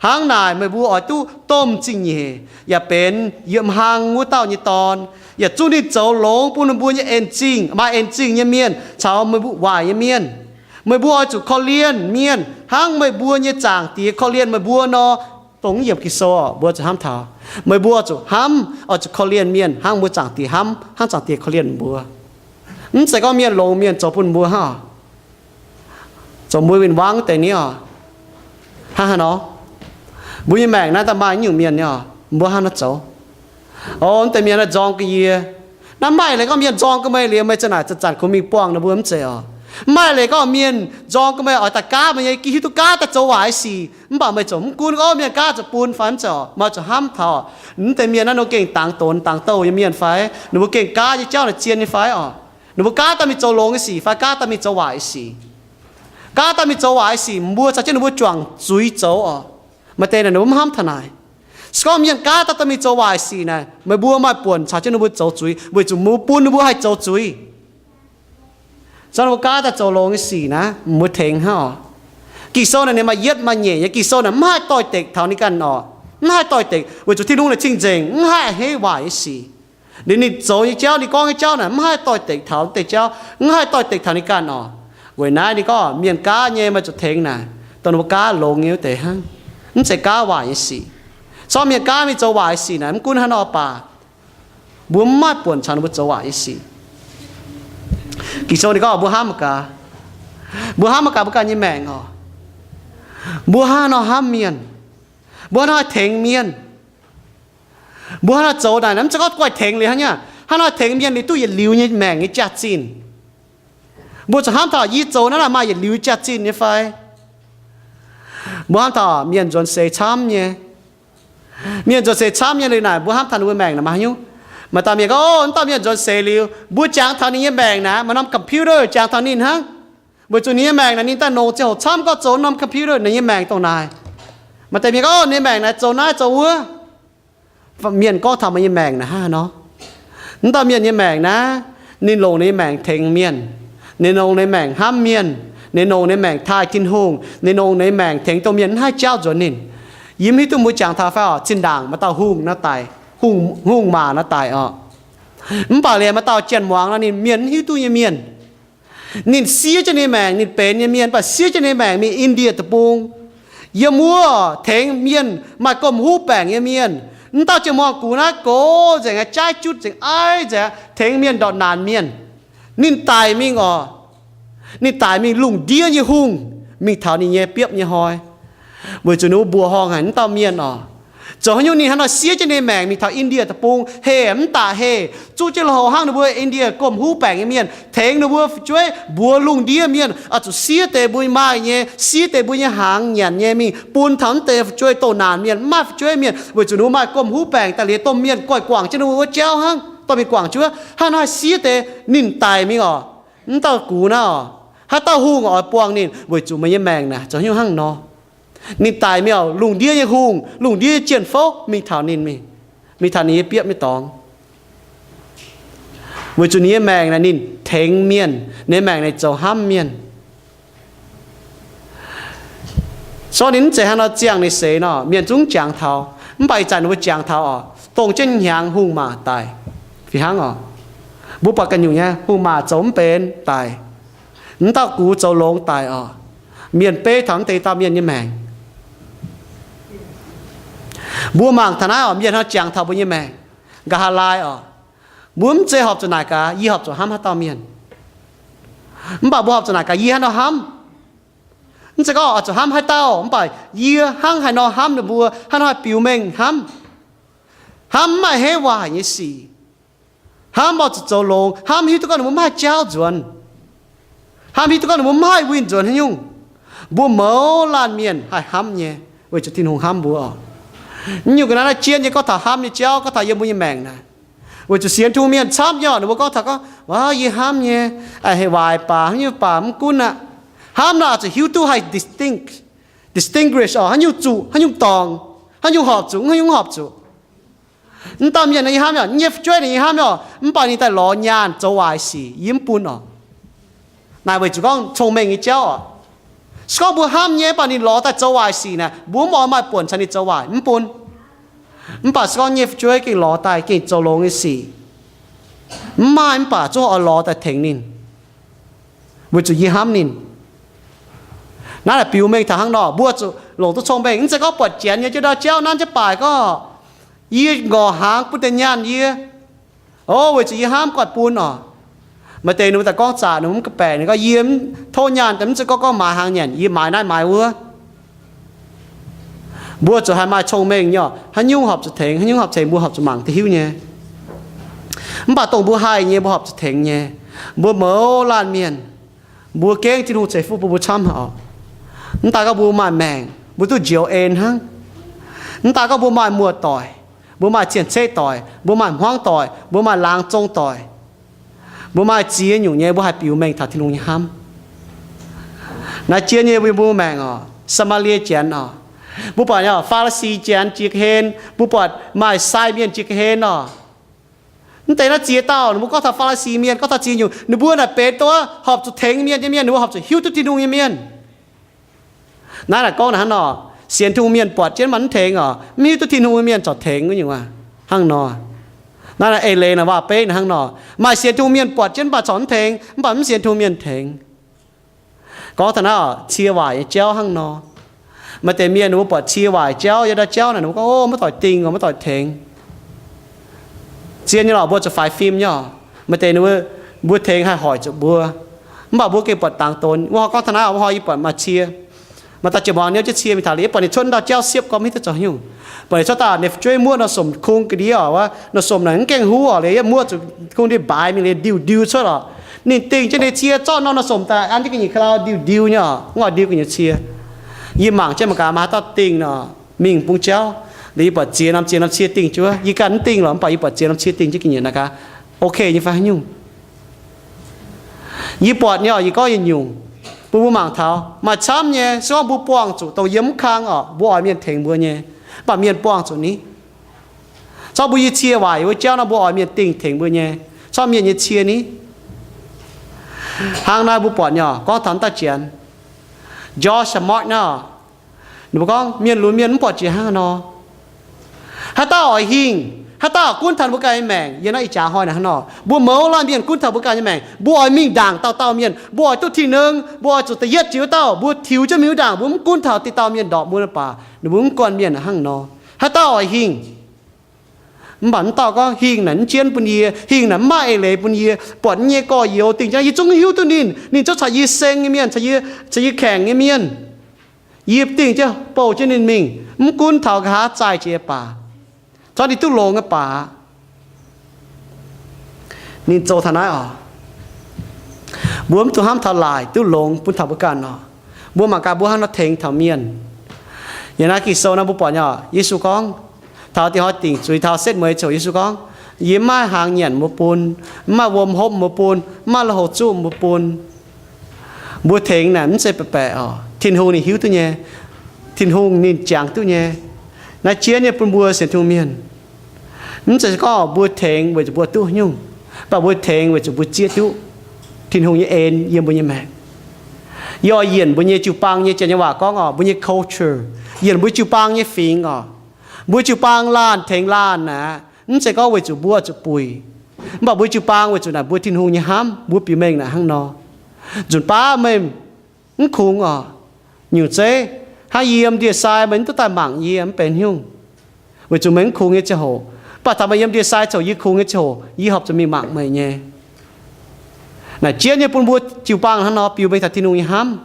Hnangv naaic meih mbuo oix duqv domh zingh nyeic, yaac benx yiem hlang wuov dauh nyei dorn, yaac zuqc ninh zoux longx bun ninh mbuo nyei en-zingh, maaih en-zingh nyei mienh caux meih mbuo waaic nyei mienh. Meih mbuo oix zuqc korv-lienh mienh hnangv meih mbuo nyei Zaangc Diex korv-lienh meih mbuo nor. Dongh yiemc Ging-Sou oc, mbuo zuqc hnamv taux, meih mbuo oix zuqc hnamv, oix zuqc korv-lienh mienh hnangv mbuo Zaangc Diex hnamv, hnangv Zaangc Diex korv-lienh mbuo. Mv zeiz gorngv mienh longx mienh zoux bun mbuo hnangv oc. Zoux mbuo win-wangv deix ni oc. Hnangv haaix nor? Mbuo nyei maengc naaiv daaih maaih nyungc mienh ni oc, mbuo hnangv nor zoux. O, mv deix mienh naaiv nzorng ga'yie. Naaiv maaih leiz gorngv mienh nzorng ga'meih liuz, meih zanc naaic zanc-zanc kungx mingh buangh ninh mbuo mv zeiz oc. Maaih leiz gorngv mienh nzorng ga'meih oix daaih gaav meih nyei, hiuv duqv gaav daaih zoux waaic sic, mv baac meih ziouc mv gunv gorngv mienh gaav zuqc bun fai mv zeiz oc. Meih zuqc hnamv taux, mv deix mienh naaiv ninh gengh dangx donx dangx douh nyei mienh fai, ninh mbuo gengh gaav nyei jauv naaic zien nyei fai oc. Ninh mbuo gaav daaih mingh zoux longx nyei sic fai gaav daaih mingh zoux waaic sic. Gaav daaih mingh zoux waaic sic, mbuo caux jienv ninh mbuo juangc zuiz zoux oc. Maaih deix naaic ninh mbuo mv hnamv taux naaic. Se gorngv mienh gaav daaih daaih mingh zoux waaic sic naaic, meih mbuo maaih buonc caux jienv ninh mbuo zoux zuiz, weic zuqc mbuo bun ninh mbuo haih zoux zuiz. Caux ninh mbuo gaav daaih zoux longx nyei sic naaiv, mbuo tengx hnangv oc. Ging-Sou naaic ninh maaih yietv maaih nyeic nyei. Ging-Sou naaic mv haih doix-dekc taux ninh ganh oc. Mv haih doix-dekc weic zuqc Tin-Hungh naaic cing-nzengc, mv haih heiv waaic nyei sic. Liuz ninh zoux nyei jauv, ninh gorngv nyei jauv naaic mv haih doix-dekc taux deix jauv, mv haih doix-dekc taux ninh ganh oc. Weic naaiv ninh gorngv mienh gaav nyei meih zuqc tengx naaic, dongh ninh mbuo gaav longx nyei wuov deix hnangv, mv zeiz gaav waaic nyei sic. Caux mienh gaav mingh zoux waaic nyei sic naaic, mv gunv haaix nor baac mbuo mv maaih buonc caux ninh mbuo zoux waaic nyei sic. Ging-Sou ninh gorngv mbuo hnamv mangc gaax, mbuo hnamv mangc gaax mbuo ganh nyei maengc oc. Mbuo hnangv haaix nor hnamv mienh? Mbuo hnangv haaix nor tengx mienh? Mbuo hnangv haaix nor zoux naaic, mv zeiz gorngv guaih tengx liuz hnangv nyei. Hnangv haaix nor tengx mienh liuz duqv yietc liuz nyei maengc nyei jaax-zinh? Mbuo zuqc hnamv taux yie zoux naaiv naaic maaih yietc liuz jaax-zinh nyei fai? Mbuo hnamv taux mienh nzuonx seix camv nyei. Mienh nzuonx seix camv nyei liuz naaic, mbuo hnamv taux ninh mbuo maengc naaic maaih haaix nyungc? Maaih dauh mienh gorngv, o, mv dauh mienh nzuonx seix liuz, mbuo jangx taux ninh nyei maengc naaic, maaih norm computer jangx taux ninh hnangv. Weic zuqc ninh nyei maengc naaic ninh daaih longc ziangh hoc camv gorngv zoux norm computer, ninh nyei maengc dongh naaic. Maaih deix mienh gorngv, o, ninh nyei maengc naaic zoux naaiv zoux wuov. Mienh gorngv taux meih nyei maengc naaic hnangv haaix nor? Mv dauh mienh nyei maengc naaiv, ninh longc ninh nyei maengc tengx mienh, ninh longc ninh nyei maengc hnamv mienh, ninh longc ninh nyei maengc taaih Tin-Hungh, ninh longc ninh nyei maengc tengx dongh mienh mv haih jauv nzuonx ninh. Yie mv hiuv duqv mbuo jangx taux fai oc. Zinh ndaangc maaih dauh hungh nor daic, hungh, hungh maac nor daic oc. Mv baac liuz maaih dauh janx-muangz nor, ninh mienh mv hiuv duqv nyei mienh. Ninh siev jienv ninh maengc, ninh benx nyei mienh, mv baac siev jienv ninh maengc mingh India deic-bung, yiem wuov tengx mienh maaih gomh huv baengc nyei mienh. Mv dauh janx-muangz gux naaiv gox nzengc aqv, jaaiv jutv nzengc, aiv nzengc aqv, tengx mienh ndortv naanc mienh. Ninh daic mingh oc. Ninh daic mingh lungh ndiev nyei hungh mingh taux ninh nyei biopv nyei hnoi, weic zuqc ninh mbuo mbuoqc horngh haic mv dauh mienh oc. Zoux haaix nyungc ninh hnangv nor siev jienv ninh maengc mingh taux India deic-bung, heh mv daaih heh, zuqv jienv lui-houx hnangv ninh mbuo India gomh huv baengc nyei mienh, tengx ninh mbuo fu'jueiv mbuox lungh ndiev mienh oix zuqc siev deix mbuo maaih nyei, siev deix mbuo nyei hnaangx nyanc nyei mingh bun taux mv deix fu'jueiv doh naanc mienh, mv maaih fu'jueiv mienh, weic zuqc ninh mbuo maaih gomh huv baengc daaih liuz domh mienh guaih guangc jienv ninh mbuo wuov jauv hnangv. Domh mienh guangc jienv wuov, hnangv nor haih siev deix. Ninh daic mingh oc. Mv dauh gux naaiv oc, haaix dauh hungh oix buangh ninh weic zuqc meih nyei maengc naaic zoux haaix nyungc hnangv nor. Ninh daic mingh oc, lungh ndiev nyei hungh, lungh ndiev nyei jien-fouv mingh taux ninh mingh, mingh taux ninh nyei biopv nyei dorngx. Weic zuqc ninh nyei maengc naaic ninh tengx mienh, ninh nyei maengc naaic zoux hnamv mienh. So ninh mv zeiz hnangv nor ziangh ninh seix nor, mienh zungv jangx taux. Mv baac ih zanc ninh mbuo jangx taux oc, dongh jienv hnyangx hungh maac daic. Fih hnangv oc, mbuo buatc ganh nyungc nyei, hungh maac zoux mv benx daic. Mv dauh gux zoux longx daic oc. Mienh beiv taux mv deix dauh mienh nyei maengc. Mbuo mangc taux naaiv oc, mienh hnangv jangx taux mbuo nyei maengc, nqa'haav laai oc. Mbuo mv zeiz horpc zuqc naaic gaax yie horpc zuqc hnamv haaix dauh mienh. Mv baac mbuo horpc zuqc naaic gaax yie hnangv nor hnamv. Mv zeiz gorngv oix zuqc hnamv haaix dauh, mv baac yie hnangv haaix nor hnamv ninh mbuo, hnangv nor haih biux mengh hnamv. Hnamv mv maaih heiv waaic nyei sic. Hnamv oix zuqc zoux longx, hnamv hiuv duqv gorngv ninh mbuo mv haih jauv nzuonx. Hnamv hiuv duqv gorngv ninh mbuo mv haih winh nzuonx haaix nyungc. Mbuo mouz laanh mienh haih hnamv nyei, weic zuqc Tin-Hungh hnamv mbuo oc. Nyungc ga'naaiv naaiv jien nyei gorngv taux hnamv nyei jauv, gorngv taux yiem mbuo nyei maengc naaic. Weic zuqc sienx Tin-Hungh mienh camv nyei oc, ninh mbuo gorngv taux gorngv, waac, yie hnamv nyei, a'heh waaic baac, haaix nyungc baac mv gunv aqv. Hnamv nor oix zuqc hiuv duqv haih distinct, distinguish oc, haaix nyungc zuqc, haaix nyungc dorngc, haaix nyungc horpc zuqc, haaix nyungc mv horpc zuqc. Mv dauh mienh naaic yie hnamv nyei, yie nyei fu'jueiv naaic yie hnamv nyei oc, mv baac ninh daaih lorz nyaanh zoux waaic sic, yie mv bun oc. Naaic weic zuqc gorngv cong-mengh nyei jauv oc. Se gorngv mbuo hnamv nyei, mv baac ninh lorz daaih zoux waaic sic naaic, mbuo mv oix maaih buonc caux ninh zoux waaic, mv bun. Mv baac se gorngv nyei fu'jueiv gengh lorz daaih gengh zoux longx nyei sic, mv maaih mv baac zungv oix lorz daaih tengx ninh, weic zuqc yie hnamv ninh. Naaiv naaic biux mengh taux hnangv nor, mbuo zuqc longc duqv cong-mengh. Mv zeiz gorngv buatc janx nyei jienv ndau jauv nanv jienv baaic gorngv, yie ngorc hnaangx bun deix nyaanh yie, o, weic zuqc yie hnamv goiv bun oc. Maaih deix ninh mbuo daaih gorngv zaqc, ninh mbuo mv ga'baeqc, ninh gorngv, yie mv tov nyaanh daaih mv zeiz gorngv gorngv maaiz hnaangx nyanc, yie maaiz naaiv maaiz wuov. Mbuo zuqc haih maaih cong-mengh nyei oc. Haaix nyungc horpc zuqc tengx, haaix nyungc horpc tengx, mbuo horpc zuqc mangc duqv hiuv nyei. Mv baac dongh mbuo haih nyei, mbuo horpc zuqc tengx nyei. Mbuo mouz laanh mienh, mbuo gengh Tin-Hungh ceix fuqv bun mbuo camv haic oc. Mv daaih gorngv mbuo maaih maengc, mbuo duqv njoux en hnangv. Mv daaih gorngv mbuo maaih muoz-doic, mbuo maaih cien-ceqv doic, mbuo maaih hmuangv doic, mbuo maaih laangz zong doic, mbuo maaih ziex nyungc nyei, mbuo haih biux mengh taux Tin-Hungh nyei hnamv. Naaiv jien nyei mbuo, mbuo maengc oc, Saa^maa^lie Janx oc, mbuo buatc nyei oc, Faa^li^si Janx jiex ga'hlen, mbuo buatc maaih sai mienh jiex ga'hlen oc. Mv deix naaiv ziex dauh, mbuo gorngv taux Faa^li^si Mienh, gorngv taux ziex nyungc, ninh mbuo naaic benx dongh horpc zuqc tengx mienh nyei mienh, ninh mbuo horpc zuqc hiuv duqv Tin-Hungh nyei mienh. Naaiv naaic gorngv naaic hnangv nor, sienx Tin-Hungh mienh buatc jienv mv baac mv tengx oc, mv hiuv duqv Tin-Hungh nyei mienh corc tengx wuov nyungc aac, hnangv nor. Naaiv naaic eix leiz naaic waac-beiv naaic hnangv nor, maaih sienx Tin-Hungh mienh buatc jienv mv baac corc mv tengx, mv baac mv sienx Tin-Hungh mienh tengx. Gorngv taux naaiv oc, cie waaic nyei jauv hnangv nor. Maaih deix mienh ninh mbuo buatc cie waaic jauv, yiem ndau jauv naaic ninh mbuo gorngv, o, maiv doic dingh oc, maiv doic tengx. Zien nyei lorqc, mbuo zuqc faix fim nyei oc. Maaih deix ninh mbuo, mbuo tengx haih hoic zuqc mbuo. Mv baac mbuo gengh buatc dangx donx. Wuov hnoi gorngv taux naaiv, wuov hnoi yie buatc maaih cie, maaih dauh jiex muangx niouv jienv cie mingh taux liuz, yie buatc ninh cuotv ndau jauv siepv gormx hiuv duqv zoux haaix nyungc. Buatc ninh cuotv daaih ninh fu'jueiv muoqv nor somc kungx ga'ndiev oc, wuov nor somc naaic mv gaengh huv oc, liuz yie muoqv zuqc kungx ndiev mbaaix mingh liuz ndiuh ndiuh cuotv oc. Ninh dingh jienv ninh cie zorqv nor nor somc daaih an jienv ga'nyiec ka'lau ndiuh ndiuh nyei oc, mv oix ndiuh gu'nyuoz cie. Yie mangc jienv mangc gaax maaih haaix dauh dingh nor, mingh bung jauv. Liuz yie buatc ziex norm ziex norm cie dingh jienv wuov, yie ganh mv dingh lorqc, mv baac yie buatc ziex norm cie dingh jienv ga'nyiec naaic gaax, ok nyei fai haaix nyungc. Yie buatc nyei oc, yie gorngv yietc nyungc bun mbuo mangc taux. Maaih camv nyei, se gorngv mbuo buangh zuqc dongh yiem mv kang oc, mbuo oix mienh tengx mbuo nyei, mv baac mienh buangh zuqc ni. Corc mbuo yie cie waaic wuov jauv nor, mbuo oix mienh dingh tengx mbuo nyei, corc mienh nyei cie ni. Hnangv naaiv mbuo buatc nyei oc, gorngv taux daaih janx, George Mark naaiv, ninh mbuo gorngv mienh lunx mienh mv buatc jiex hnangv haaix nor. Haaix dauh oix hingh, haaix dauh gunv taux mbuo ganh nyei maengc, yiem naaiv ih jaax hnoi naaic hnangv nor. Mbuo mouz laanh mienh gunv taux mbuo ganh nyei maengc, mbuo oix mingh ndaangc dauh dauh mienh, mbuo oix duqv Tin-Hungh, mbuo oix zuqc da'yietv jiex wuov dauh, mbuo tiux jienv mingh wuov ndaangc, mbuo mv gunv taux diqc dauh mienh ndorpc mbuo mv baac, ninh mbuo mv guanh mienh hnangv nor. Haaix dauh oix hingh? Mv baac mv dauh gorngv, hingh naaic mv jienv bun yie, hingh naaic mv maaih eix leiz bun yie, buatc yie nyei gorx-youz dingh jienv, yie zungv hiuv duqv ninh, ninh zungv caux yie seng nyei mienh, caux yie, caux yie kaengc nyei mienh. Yie dingh jienv bouh jienv ninh mingh, mv gunv taux nqa'haav zaih jiex baac, corc ninh duqv longx nyei baac, ninh zoux taux naaiv oc. Mbuo mv dungx hnamv taux laaic duqv longx bun taux mbuo ganh oc. Mbuo mangc gaax mbuo hnangv nor tengx taux mienh. Yiem naaiv Ging-Sou naaiv mbuo buatc nyei oc, Yesu gorngv, taux dingc hnoi dingc zuiz taux setv mueiz ziouc Yesu gorngv, yie mv maaih hnaangx nyanc mbuo bun, mv maaih wuom hopv mbuo bun, mv maaih lui-houx zuqv mbuo bun. Mbuo tengx naaic mv zeiz baeqc baeqc oc. Tin-Hungh ninh hiuv duqv nyei. Tin-Hungh ninh jangx duqv nyei. Naaiv jienv nyei bun mbuo sienx Tin-Hungh mienh, mv zeiz gorngv mbuo tengx weic zuqc mbuo duqv nyungc, mv baac mbuo tengx weic zuqc mbuo zieqv duqv Tin-Hungh nyei en yiem mbuo nyei maengc. Yie oix yienc mbuo nyei jiu-baang nyei, janx nyei waac gorngv oc, mbuo nyei culture, yienc mbuo jiu-baang nyei fingx oc. Mbuo jiu-baang laanh tengx laanh aqv, mv zeiz gorngv weic zuqc mbuo zuqc buic, mv baac mbuo jiu-baang weic zuqc naaic mbuo Tin-Hungh nyei hnamv, mbuo biux mengh naaic hnangv nor. Nzunc baav meih mv kungx oc, nyungc zeiv, hnangv yie yiem ndie-sai meih mv duqv daaih mangc yie mv benx nyungc, weic zuqc meih mv kungx nyei ziangh hoc. Mv baac taux meih yiem ndie-sai ziouc yie kungx nyei ziangh hoc, yie horpc zuqc mingh mangc meih nyei. Naaic jienv nyei bun mbuo jiu-baang hnangv nor biux mengh taux Tin-Hungh nyei hnamv.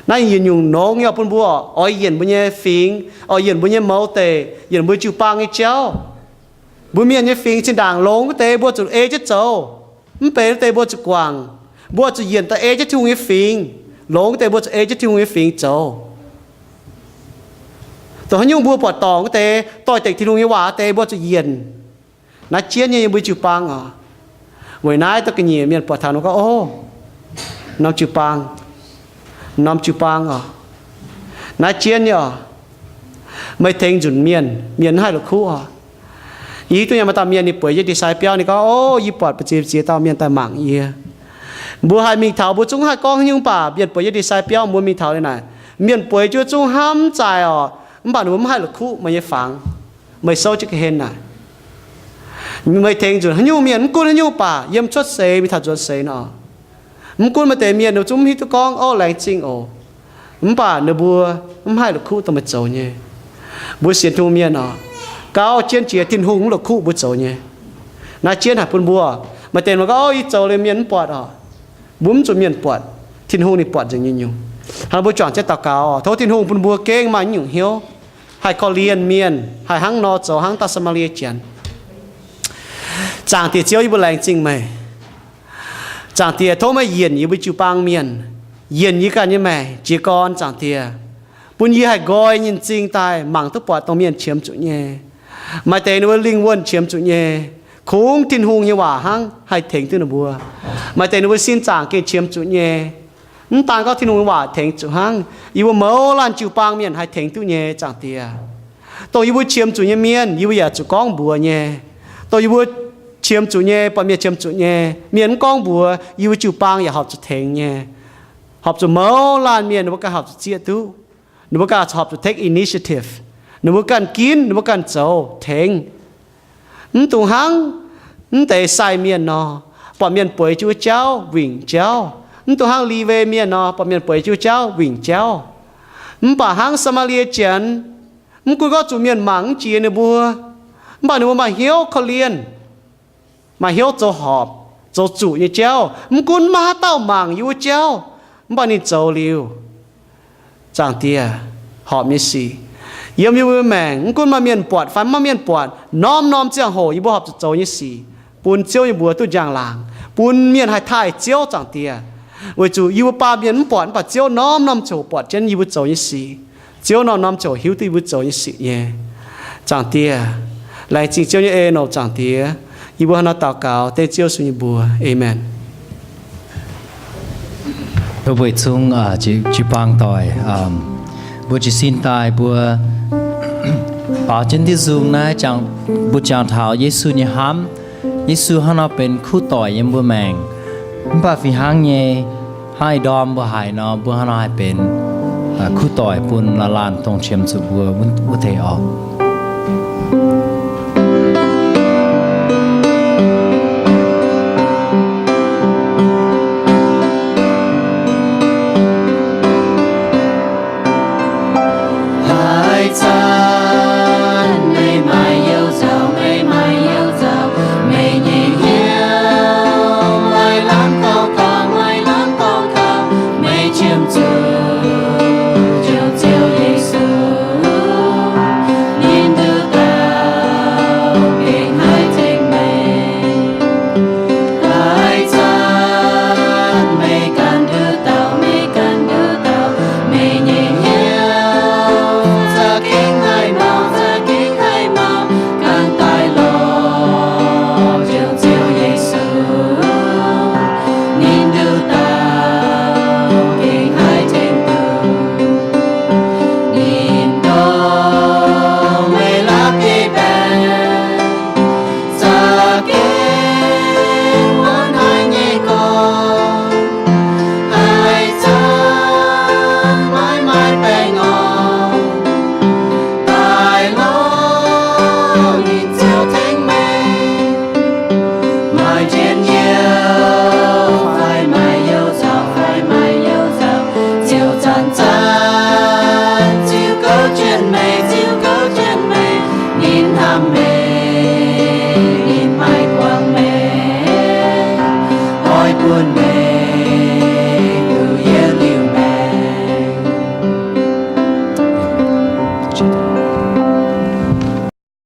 Naaiv yietc nyungc nongx nyei bun mbuo oix yienc mbuo nyei fingx, oix yienc mbuo nyei mouz deic, yienc mbuo jiu-baang nyei jauv. Mbuo mienh nyei fingx zinh ndaangc longx wuov deix mbuo zuqc ei jienv zoux, mv benx wuov deix mbuo zuqc guangc. Mbuo zuqc yienc daaih ei jienv Tin-Hungh nyei fingx. Longx wuov deix mbuo zuqc ei jienv Tin-Hungh nyei fingx zoux. Dongh haaix nyungc mbuo buatc dorngc wuov deix, doix-dekc Tin-Hungh nyei waac wuov deix mbuo zuqc yienc. Naaiv jienv nyei yiem mbuo jiu-baang oc. Weic naaiv dongh ga'nyiec mienh buatc taux nor gorngv, o, norm jiu-baang, norm jiu-baang oc. Naaiv jienv nyei oc. Meih tengx nzunc mienh, mienh mv haih la'kuqv oc. Yie hiuv duqv nyei maaih dauh mienh ninh bueix yiem ndie-sai biauv, ninh gorngv, o, yie buatc ba'ziex ziex dauh mienh daaih mangc yie. Mbuo haih mingh taux, mbuo zungv haih gorngv haaix nyungc, mv baac mienh bueix yiem ndie-sai biauv mbuo mingh taux liuz naaic, mienh bueix jienv zungv hnamv zaaic orqc, mv baac ninh mbuo mv haih la'kuqv meih nyei fangx. Meih souv jienv ga'hlen naaic, meih tengx nzunc haaix nyungc mienh, mv gunv haaix nyungc baac yiem cuotv seix mingh taux nzuonx seix nor, mv gunv maaih deix mienh ninh zungv mv hiuv duqv gorngv, Ov, laengz zingh oc. Mv baac ninh mbuo mv haih la'kuqv dongh meih zoux nyei. Mbuo sienx Tin-Hungh mienh orqc, gauh jienv jiex Tin-Hungh mv la'kuqv mbuo zoux nyei. Naaiv jienv haic bun mbuo. Maaih deix mbuo gorngv, Ov, yie zoux liuz mienh mv buatc orqc. Mbuo mv zuqc mienh buatc, Tin-Hungh ninh buatc nzengc nyei nyungc. Hnangv mbuo juangc jienv daux gaux, tov Tin-Hungh bun mbuo gengh maaih nyungc hnyouv, haih korv-lienh mienh, haih hnangv nor zoux hnangv dauh Saa^maa^lie Janx. Zaangc Diex Ziouv, yie mbuo laengz zingh meih. Zaangc Diex, tov meih yienc yie mbuo jiu-baang mienh, yienc yie ganh nyei maengc jiez gorn, Zaangc Diex, bun yie haih nqoi nyei m'zing daaih mangc duqv buatc dongh mienh qiemx zuqc nyei. Maaih deix ninh mbuo lingh wuonh qiemx zuqc nyei, kungx Tin-Hungh nyei waac hnangv haih tengx duqv ninh mbuo. Maaih deix ninh mbuo sin zaangc gengh qiemx zuqc nyei. Mv daan gorngv Tin-Hungh nyei waac tengx zuqc hnangv, yie mbuo mouz laanh jiu-baang mienh haih tengx duqv nyei, Zaangc Diex. Dongh yie mbuo qiemx zuqc nyei mienh, yie mbuo yaac zuqc gorngv mbuox nyei. Dongh yie mbuo qiemx zuqc nyei, buatc mienh qiemx zuqc nyei, mienh mv gorngv mbuox, yie mbuo jiu-baang yaac horpc zuqc tengx nyei. Horpc zuqc mouz laanh mienh ninh mbuo ganh horpc zuqc zieqv duqv. Ninh mbuo ganh horpc zuqc take initiative. Ninh mbuo ganh ginv, ninh mbuo ganh zoux tengx. Mv dungx hnangv mv deix sai mienh nor, buatc mienh bueix jienv wuov jauv wingc jauv. Mv dungx hnangv Liwe mienh nor, buatc mienh bueix jienv wuov jauv wingc jauv. Mv baac hnangv Saa^maa^lie Janx, mv gunv gorngv zuqc mienh mangc mv jiex ninh mbuo, mv baac ninh mbuo maaih hnyouv korv-lienh, maaih hnyouv zoux horpc, zoux zuqc nyei jauv. Mv gunv maiv haaix dauh mangc yie wuov jauv, mv baac ninh zoux liuz, Zaangc Diex, horpc nyei sic yiem yie mbuo maengc, mv gunv maaih mienh buatc fai mv maaih mienh buatc, norm-norm ziangh hoc yie mbuo horpc zuqc zoux nyei sic bun Ziouv nyei mbuox duqv njang-laangc, bun mienh haih taaih Ziouv, Zaangc Diex. Weic zuqc yie mbuo baamh mienh mv buatc, mv baac Ziouv norm-norm ziangh hoc buatc jienv yie mbuo zoux nyei sic. Ziouv norm-norm ziangh hoc hiuv duqv yie mbuo zoux nyei sic nyei. Zaangc Diex, laengz zingh Ziouv nyei en oc, Zaangc Diex. Yie mbuo hnangv naaiv daux gaux dengv Ziouv Yesu nyei mbuox. Aamen. Mbuo weic zungv jiu-baang doic, mbuo jiez sin daaih mbuo baaux jienv diuh nzung naaiv, mbuo jangx taux Yesu nyei hnamv. Yesu hnangv nor benx kuv doic yiem mbuo maengc. Mv baac fih hnangv nyei, hnangv ih ndorm mbuo haiz nor, mbuo hnangv nor haih benx kuv doic bun laanh laanh dongh qiemx zuqc mbuo wuov deix orqc. Haaix zanc meih maaih you nzauc, meih maaih you nzauc, meih nyei hnyouv maaih lamh gorngv taux, maaih lamh gorngv taux, meih qiemx zuqc Ziouv, Ziouv Yesu, ninh nduqc dauh gengh haih tengx meih. Haaix zanc meih ganh nduqc dauh, meih ganh nduqc dauh, meih nyei hnyouv za'gengh haih mauc, za'gengh haih mauc, ganh daaih lorz Ziouv, Ziouv Yesu, ninh nduqc dauh gengh haih tengx duqv. Ninh dongh meih la'bieiv-baengc za'gengh wuonv haic nyei gorngv, haaix zanc maiv maaih baengh orn, daaih lorz ninh Ziouv tengx meih. Maaih njien-youh fai maaih you nzauc, fai maaih you nzauc, Ziouv zanc-zanc ziux gouv jienv meih, ziux gouv jienv meih. Ninh hnamv meih, ninh maiv guangc meih, oix bun